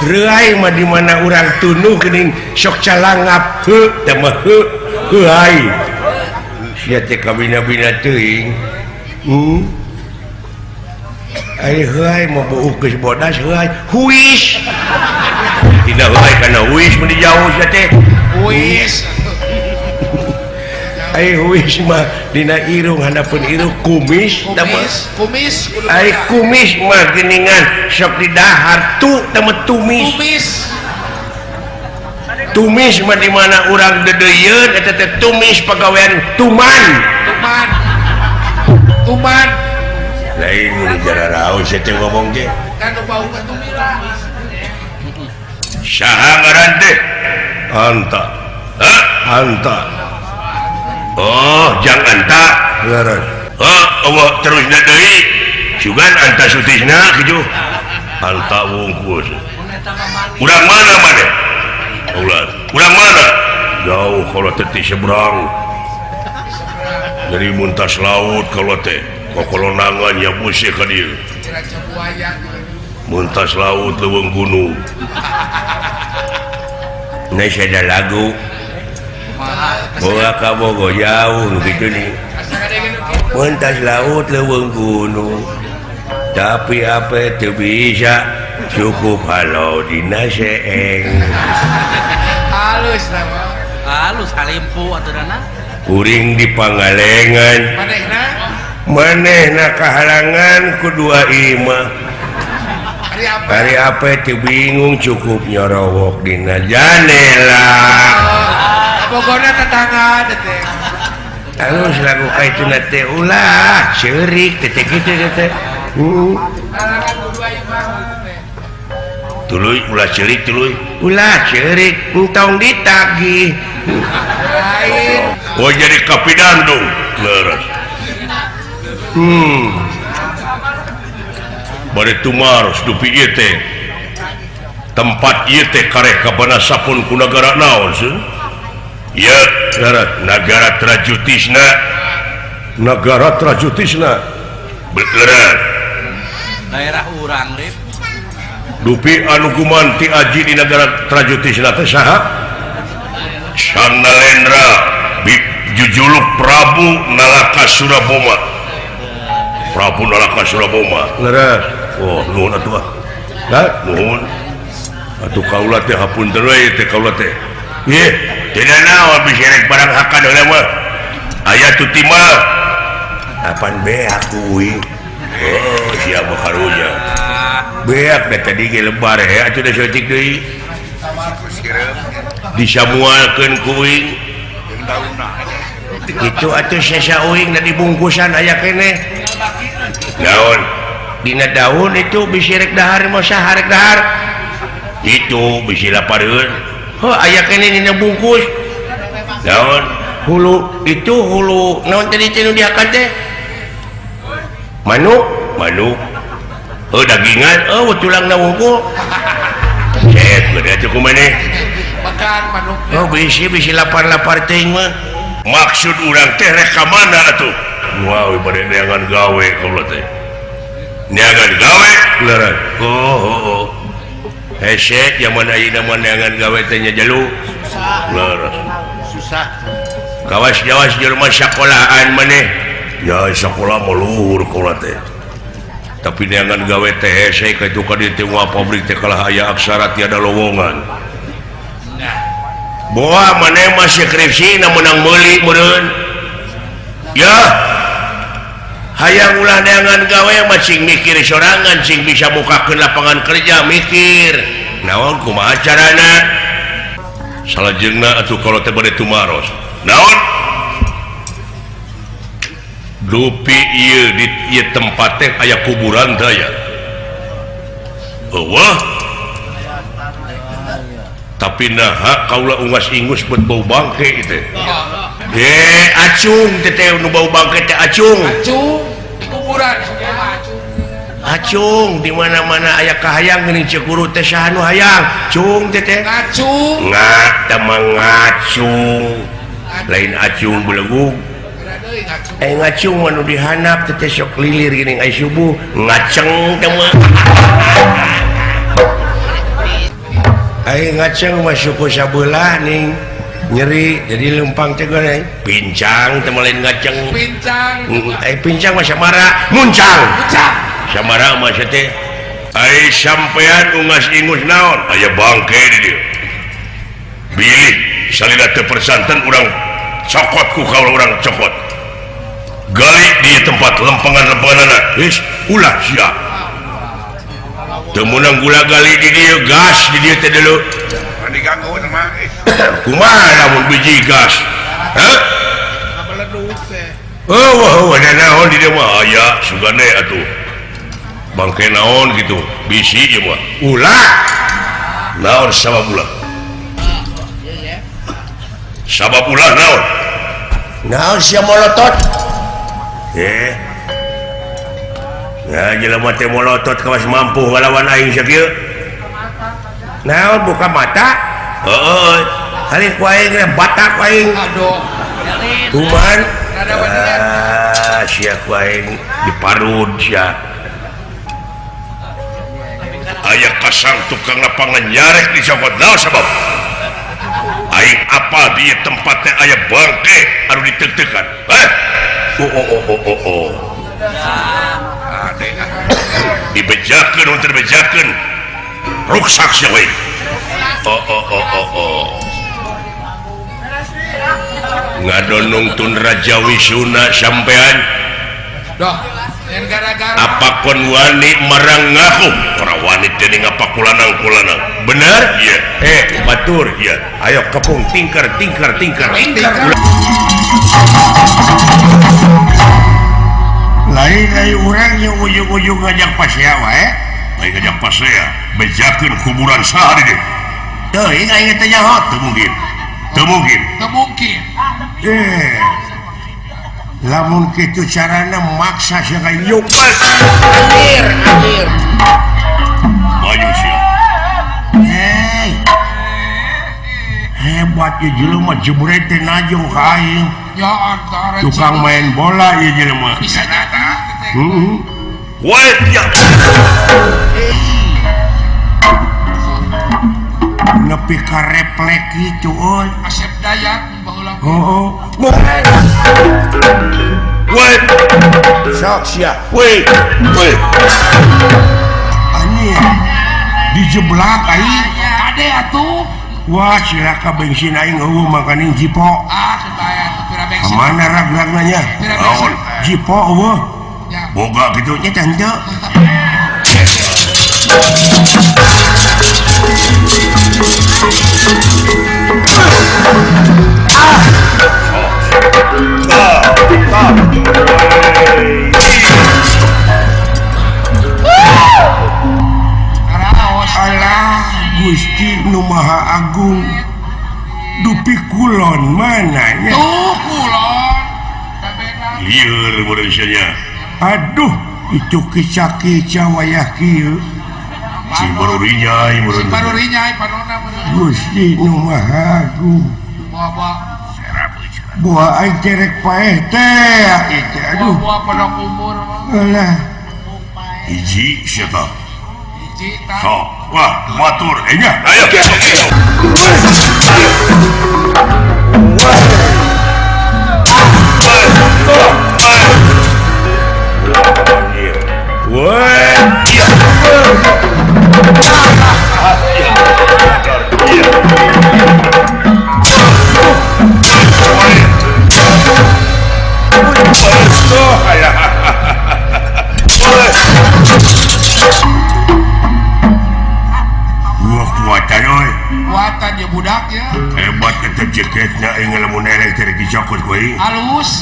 reuai mah di mana urang tunuh geuning sok calangap heuh teh mah heuh heuai sia teh kabina-bina teuing ai heuai mah beuh geus bodas heuai huis tina heuai kana huis mun dijauh sia teh huis ai huis mah dina irung handapeun irung kumis kumis ai kumis mah geuningan sok didahar tu teh mah tumis kumis tumis mah di mana urang deudeuyeun eta teh tumis pagawean tuman tuman tuman lain mun jararaos teh ngomong teh kan bau tumila saha ngaran teh anta hah anta oh jangan anta leres oh eueuh terusna deui sugan anta sutisna kitu anta wungkul urang mana maneh ulah urang mana jauh kalau teh ti seberang dari muntas laut kalau teh kokolonangan ya busih ka dieu muntas laut leuweung gunung geus ada lagu boga ka Bogo jauh gitu nih mentas laut leuweung gunung tapi apa teu bisa cukup halau dina seeng halus nama halus halimpu aturana kuring di Pangalengan manehna manehna kahalangan ku dua imah hari apa teu bingung cukup nyorowok dina janela Bogorna tetangga teh. Halus lagu ka itu na teh ulah ceurik teh kitu teh. Tuluy ulah ceurik tuluy. Ulah ceurik entong ditagih. Lain. Oh jadi kapidandung leres. Bari tumaros dupi ieu teh. Tempat ieu teh kareh kabana sapun ku nagara naon seuh? Ya, nagara Trajutisna. Nagara Trajutisna. Bener. Daerah urang rip. Dupi anu gumanti aji di nagara Trajutisna teh saha? Sang Nalendra jujuluk Prabu Nalaka Suraboma. Prabu Nalaka Suraboma. Leres. Oh, nuhun atuh. Hah? Nuhun. Atuh kaula teh hapunten we teh kaula teh. Ye, tidak naon bisa rek barang hakan heula mah. Aya tuti mah. Apan beak kuing. Oh, sia mah karunya. Beak da tadi ge lebar he atuh da saeutik deui. Disamualkeun kuing. Kitu atuh sesa uing da dibungkusan aya keneh. Daun. Dina daun itu bisi rek dahar mah saha rek dahar. Itu bisi lapareun. Heuh aya keneh dina bungkus. Daun hulu itu hulu naon tadi teh nu diakan teh? Manuk, manuk. Heuh dagingan, eueuh tulangna wungkul. Cek gede atuh kumaneh. Makan manuk. Oh bisi bisi lapar-lapar teuing mah. Maksud urang teh rek ka mana atuh? Wah, bade neangan gawe kaula teh. Neangan gawe leres. Oh. Hese zaman ayeuna mah neangan gawe teh nya jelu. Susah. Leres. Susah. Kawas-jawas jelema sakolahan maneh. Ya sakola mah luhur kaula teh. Tapi neangan gawe teh hese ka itu ka dieu teh moal pabrik teh kalah aya aksara tiada lowongan. Nah. Boa maneh mah skripsi na meunang meuli meureun. Ya. Hayang ulah neangan gawe mah cing mikir sorangan cing bisa mukakeun lapangan kerja mikir. Naon kumaha carana? Salajengna atuh kalau teh bade tumaros. Naon? Dupi ieu di ieu tempat teh aya kuburan teh aya. Eueuh. Tapi naha kaula ungas-ingus bet bau bangke ieu teh. Acung teh teh nu bau bangke teh acung. Acung di kuburan acung. Acung di mana-mana aya kahayang geuning ceuk guru teh saha nu hayang. Cung teh teh. Ngacung. Nga teh mah ngacung. Lain acung belegug. Ngacung mah nu dihandap teh teh sok lilir geuning aya subuh ngaceng teh mah. Ai ngaceng mah suku sabelah ning nyeri jadi lempang teh goreng pincang teh mah lain ngaceng. Pincang. Ai pincang mah samara muncang. Muncang. Samara mah teh ai sampean ungas-ingus naon aya bangke di dieu. Bilih salila teu persanten urang cokot ku kaula urang cokot. Gali di tempat lempengan-lempenganana. Geus ulah sia. Teu meunang gula gali di dieu gas di dieu teh deuleu. Diganggu mah. Kumaha lamun biji gas? Hah? Ngabeleduk teh. Oh, wah, naon di dieu mah aya sugane atuh. Bangke naon gitu, bisi ieu mah. Ulah. Naon sabab ulah? Sabab ulah naon? Naon sia molotot? Ya jelema teh molotot kawas mampu ngalawan aing sakieu. Naon buka mata? Heeh. Kali ku aing teh batak aing. Aduh. Kuman. Ah, sia ku aing diparud sia. Aya kasang tukang lapangan nyarek dicopot naon sabab? Aing apa di tempat teh aya bangke anu diteuk-teukan. Heh. Oh. Dibejakeun mun teu dibejakeun. Ruksak sia we. Oh. Ngadonong tun Raja Wisuna sampean. Doh, yang gara-gara apa kon wani marang ngaku? Ora wani dening apa kulanang-kulanang. Bener? Iya. Batur, iya. Ayo kepung tingker tingker tingker. Lain ai urang yang ujung-ujung ngajak pasea wae. Lain ngajak pasea, bejakeun kuburan saha di dieu. Teuing aing teh nyaho, teu mungkin. Teu mungkin. Teu mungkin. Lamun kitu carana maksa sia ka nyumpet. Anjir, anjir. Maju sia. Hei. Hebat ieu jelema jebret teh najong ka aing. Ya antara tukang main bola ieu jelema. Bisa nyata. Heeh. Wait ya. Nepi ka reflek kitu euy. Asep Dayat baheula. Heeh. Wait. Sok sia. Wait. Wait. Anjing. Dijeblak aing. Kade atuh. Wah, cilaka bensin aing eueuh makaning jipo. Ah, sebaya atuh pira bensin. Mana rag-ragna nya? Naon? Jipo eueuh. Boga kitu nya teh henteu. Alah Gusti Nu Maha Agung dupi kulon mana nya? Tuh kulon. Lieur manusianya. Aduh, itu kica-kica wayah kieu. Sing baru rinyai meureun. Sing baru rinyai panona meureun. Gusti Nu Maha Agung. Buah-buah. Buah aing cerek paeh teh ieu. Aduh. Buah pondok umur. Alah. Hiji sia tah. Hiji tah. Sok, wah, batur enya. Ayo. Kuatan ya budak ya. Hebat eta jaketna aing lamun eleh teh dicokot ku aing. Halus.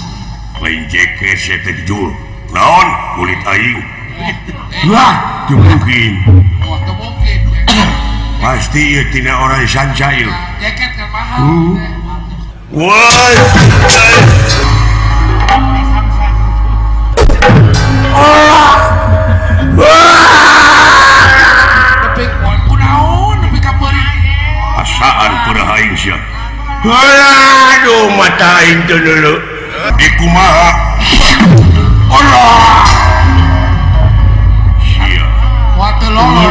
Lain jaket sia teh jul. Naon kulit aing. Wah, teu mungkin. Wah, teu mungkin. Pasti ieu tina orang sanca ieu. Jaket kan mahal. Wah. Asaan pura aing sia. Aduh, mata aing teu dulu. Di kumaha? Allah. Sia.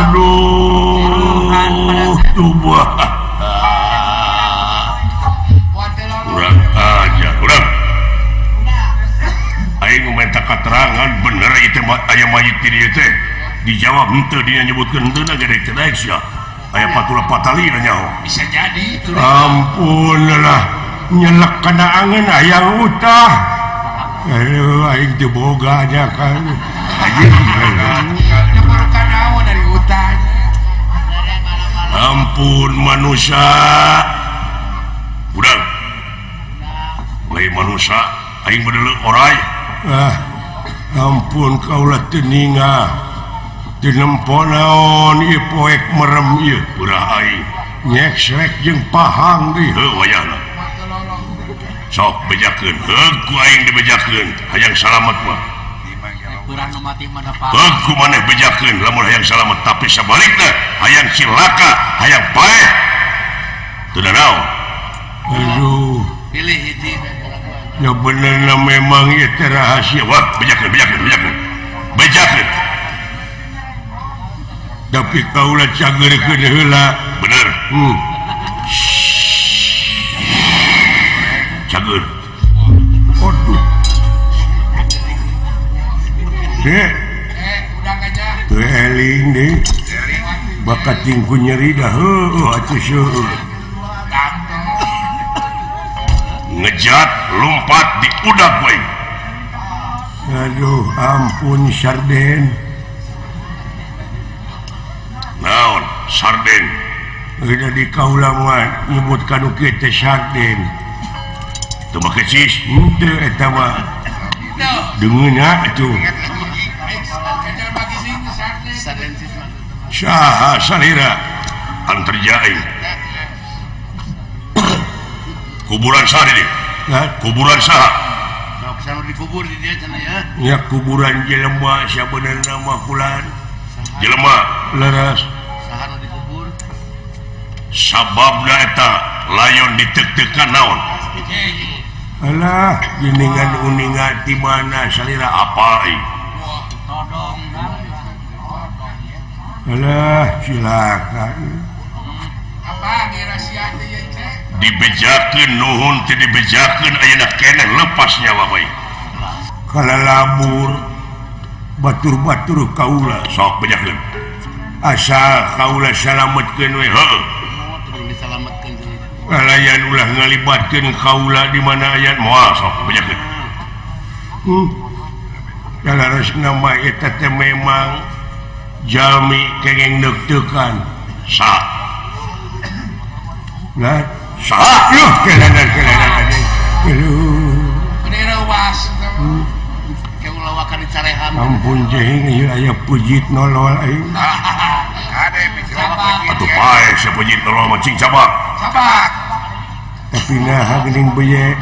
Aduh, tubuh. Kurang aja, kurang. Aing minta keterangan bener ieu teh aya mayit di dieu teh. Dijawab henteu dia nyebutkeun henteu na gede teh daek sia. Aya patula patali nyaho. Bisa jadi itu. Ampun lah, nyelek kana angeun hayang utah. Aduh, aing teu boga nya kan. Dari utah. Ampun manusia. Udah. Lain manusia, aing bedeuleu oray. Ah, ampun kaula teu ninga. Dinempo naon ieu poek merem ieu urah aing nyeksrek jeung pahang deui heuh wayahna sok bejakeun heug ku aing dibejakeun hayang salamet mah heug ku maneh bejakeun lamun hayang salamet tapi sabalikna hayang cilaka hayang paeh teu naon aduh pilih hiji ya benerna memang ieu teh rahasia wah bejakeun bejakeun bejakeun bejakeun tapi kaula cageurkeun heula bener cager aduh dek teu eling deui bakat tingku nyeri dah heueuh atuh seueuh ngejat lompat di udak we aduh ampun sarden naon sarden udah di kaula mah nyebut kanu kieu teh sarden teu make cis henteu eta mah deungeunna atuh saha salira anterja aing kuburan saha di dieu kuburan saha sok dikubur di dieu cenah ya nya kuburan jelema sabenerna mah kulan jelema leres saha nu dikubur sababna eta layon ditek-tekan naon alah geningan uninga di mana salira apa aing alah cilaka apa rahasia teh ieu teh dibejakeun nuhun teh dibejakeun ayeuna keneh lepas nyawa we kalalabur batur-batur kaula sok bejakeun asal kaula salametkeun we heuh disalametkeun lalayan ulah ngalibatkeun kaula di mana aya moal sok bejakeun Kalaresna mah eta teh memang jalmi kengeng deuk-deukan sa lah sa yuh kelanan-kelanan aduh reuwas ampun jehing ieu aya pujit nolol aing atuh pae sia pujit nolol mah cing cabak cabak tapi naha geuning beye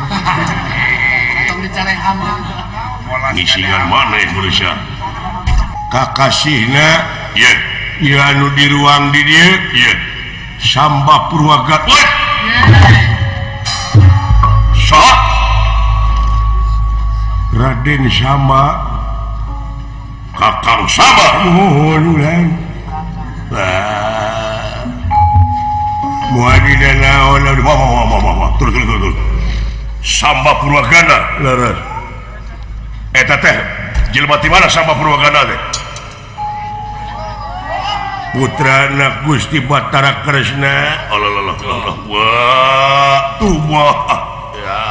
tong dicareham ngisingan maneh manusia kakasihna ieu ieu anu di ruang di dieu ieu Samba Purwagat sok Raden Samba Kakang Sama-sama. Nuhun ulang. Moal di naon wah terus terus terus. Samba Purwagana. Leres. Eta teh jelema ti mana Samba Purwagana teh? Putra anak Gusti Batara Kresna. Allah Allah Allah. Wah, tuh wah. Ya.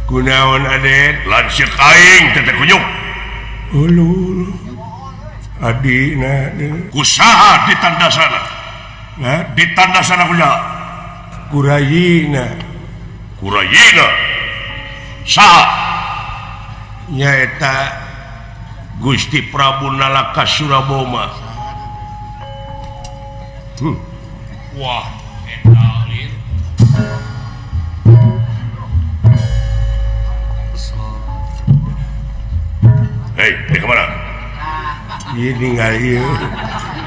Kunaon Aden? Lanceuk aing teh teh kunyuk. Ulu. Adina kusaha ditandasana? Hah? Ditandasana kusaha? Kurayina. Kurayina. Saha? Nyaeta Gusti Prabu Nalaka Suraboma. Wah, eta lin. Hei, di kemana? Ieu ninggal ieu.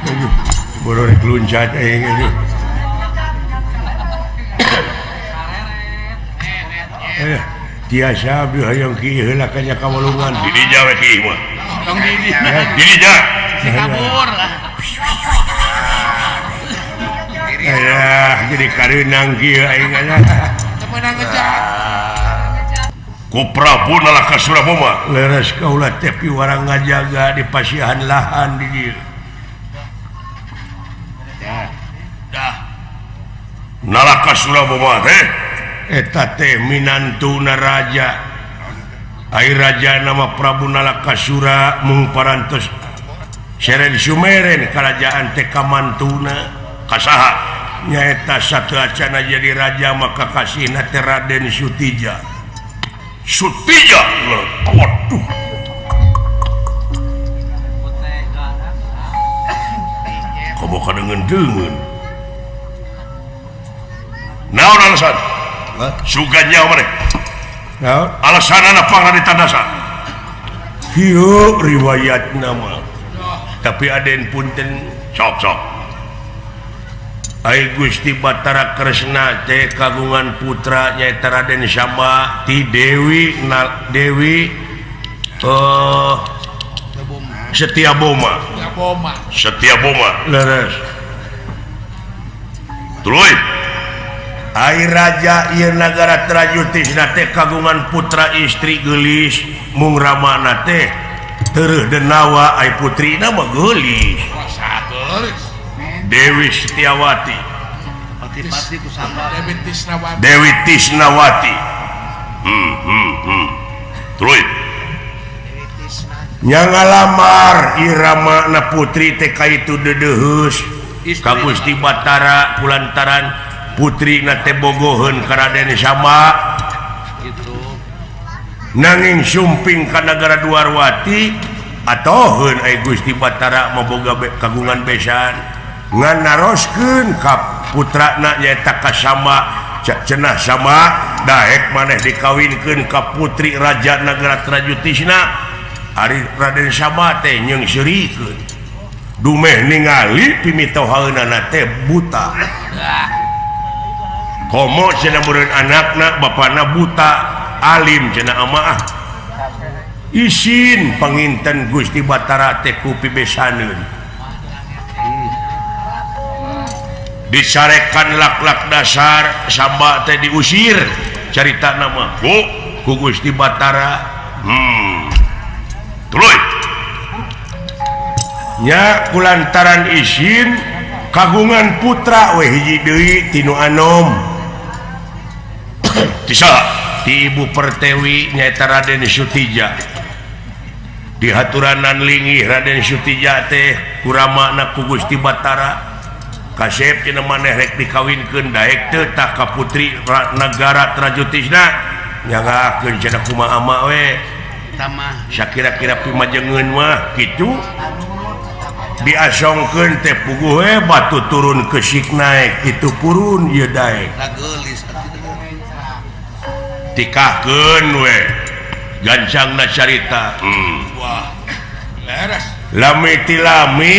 Aduh, boro rek luncat aing aduh. Tiasa abdi hayang kieu heula ka nya kawalungan. Di dinya we kieu mah. Tong di dinya. Di dinya. Si kabur lah. Alah, jadi kareunang kieu aing nya. Teu meunang ngejak. Ku Prabu Nalaka Suraboma. Leres kaula teh piwarang ngajaga di pasihan lahan di dieu. Dah. Nalaka Suraboma teh eta teh minantuna raja. Ai raja nama Prabu Nalakasura mung parantos seren sumeren karajaan teh kamantuna kasaha nyaeta sateuacana jadi raja maka kasihna teh Raden Sutija. Sutija. Waduh. Komo kadengeun-deungeun. Naon alasan? Sugan nyawa maneh. Naon? Alasanana pangna ditandasan. Kieu riwayatna mah. Tapi Aden punten sok-sok. Ai Gusti Batara Kresna teh kagungan putra nyaeta Raden Samba ti Dewi Dewi Setiaboma. Setiaboma. Setiaboma. Leres. Tuluy. Ai raja ieu nagara Trajutisna teh kagungan putra istri geulis mung ramana teh tereuh denawa ai putrina mah geulis. Dewi Setiawati. Dewi Tisnawati. Tuluy. Nya ngalamar iramana putri teh ka itu deudeuheus ka Gusti Batara kulantaran putrina teh bogoheun ka Raden Samba. Gitu. Nanging sumping ka nagara Dwarwati atoheun ai Gusti Batara maboga kagungan besan. Ngan naroskeun ka putrana nyaeta ka Samba cenah Samba daek maneh dikawinkeun ka putri raja nagara Trajutisna. Ari Raden Samba teh nyeungseurikeun dumeh ningali pimitohaeunana teh buta. Komo cenah meureun anakna bapana buta alim cenah amaah. Isin panginten Gusti Batara teh ku pibesaneun. Disarekan lak-lak dasar Samba teh diusir carita nama ku Gusti Batara. Tuluy. Nya kulantaran isin kagungan putra we hiji deui tinu anom. Ti saha? Ti Ibu Pertewi nyaeta Raden Sutija. Dihaturanan linggih Raden Sutija teh kuramana ku Gusti Batara. Kasep cenah maneh rek dikawinkeun daek teu tah ka putri nagara Trajutisna nyangakeun cenah kumaha ama we. Sakira-kira pimajengeun mah kitu diasongkeun teh puguh we batu turun kesik naek itu purun ieu daek. Tikahkeun we gancangna carita. Wah, leres. Lami tilami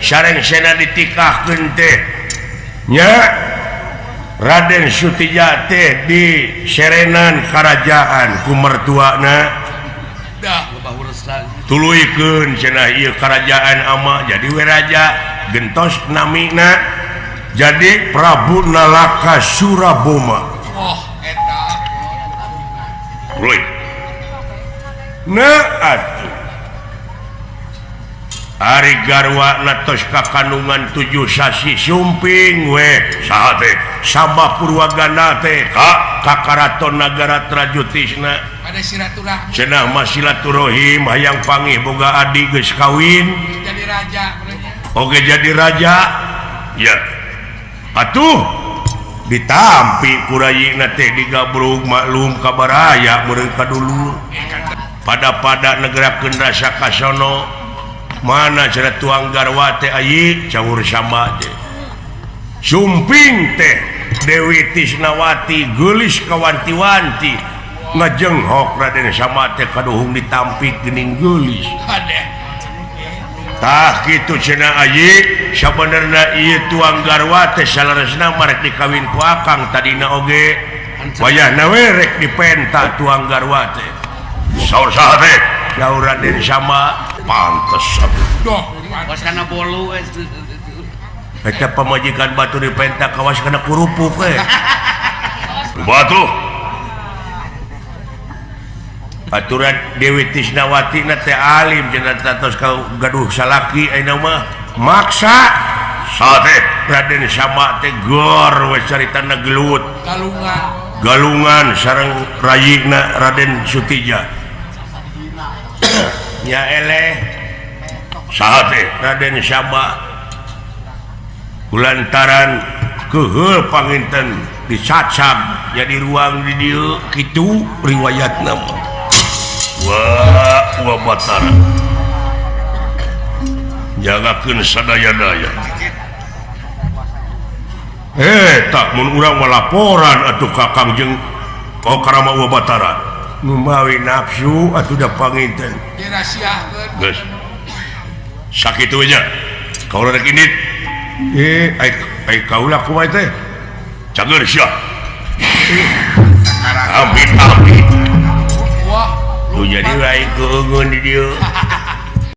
sareng sena ditikahkeun teh nya Raden Sutija teh di serenan karajaan ku mertuana Tuluykeun cenah ieu karajaan ama jadi we raja gentos namina jadi Prabu Nalaka Suraboma. Oh eta. Tuluy. Nah atuh Ari garwa tos ka kandungan 7 sasi sumping we saha teh Samba Purwagana teh ka karaton nagara Trajutisna pada silaturahmi cenah mah silaturahim hayang pangih boga adi geus kawin jadi raja oge jadi raja ya atuh ditampi ku rayina teh digabrug maklum kabaraya meureun ka dulur pada-pada negerakeun rasa kasono mana cara tuang garwa teh ayi caur Samba teh sumping teh Dewi Tisnawati geulis kawanti-wanti ngajenghok Raden Samba teh kaduhung ditampik geuning geulis tah kitu cenah ayi sabenerna ieu tuang garwa teh saleresna marek dikawin ku akang tadina oge wayahna we rek dipenta tuang garwa teh saur saha teh saur Raden Samba pantes doh kawas kana bolu eta pamajikan batu dipenta kawas kana kurupuk we batu aturan Dewi Tisnawati na teh alim cenah tos ka gaduh salaki ayeuna mah maksa saha teh Raden Samba teh gor we caritana gelut galungan galungan sareng rayina Raden Sutija nya eleh saha teh Raden Samba kulantaran keuheul panginten dicacag jadi ruang di dieu kitu riwayatna mah wah wa Batara jagakeun sadaya-daya tak mun urang mah laporan atuh ka Kangjeng oh karama wa Batara numawi nafsu atuh da panginten dirahasiakeun geus sakitu nya kaula rek indit ai kaula kumaha teh cager sia amit amit wah nu jadi wae keungeun di dieu.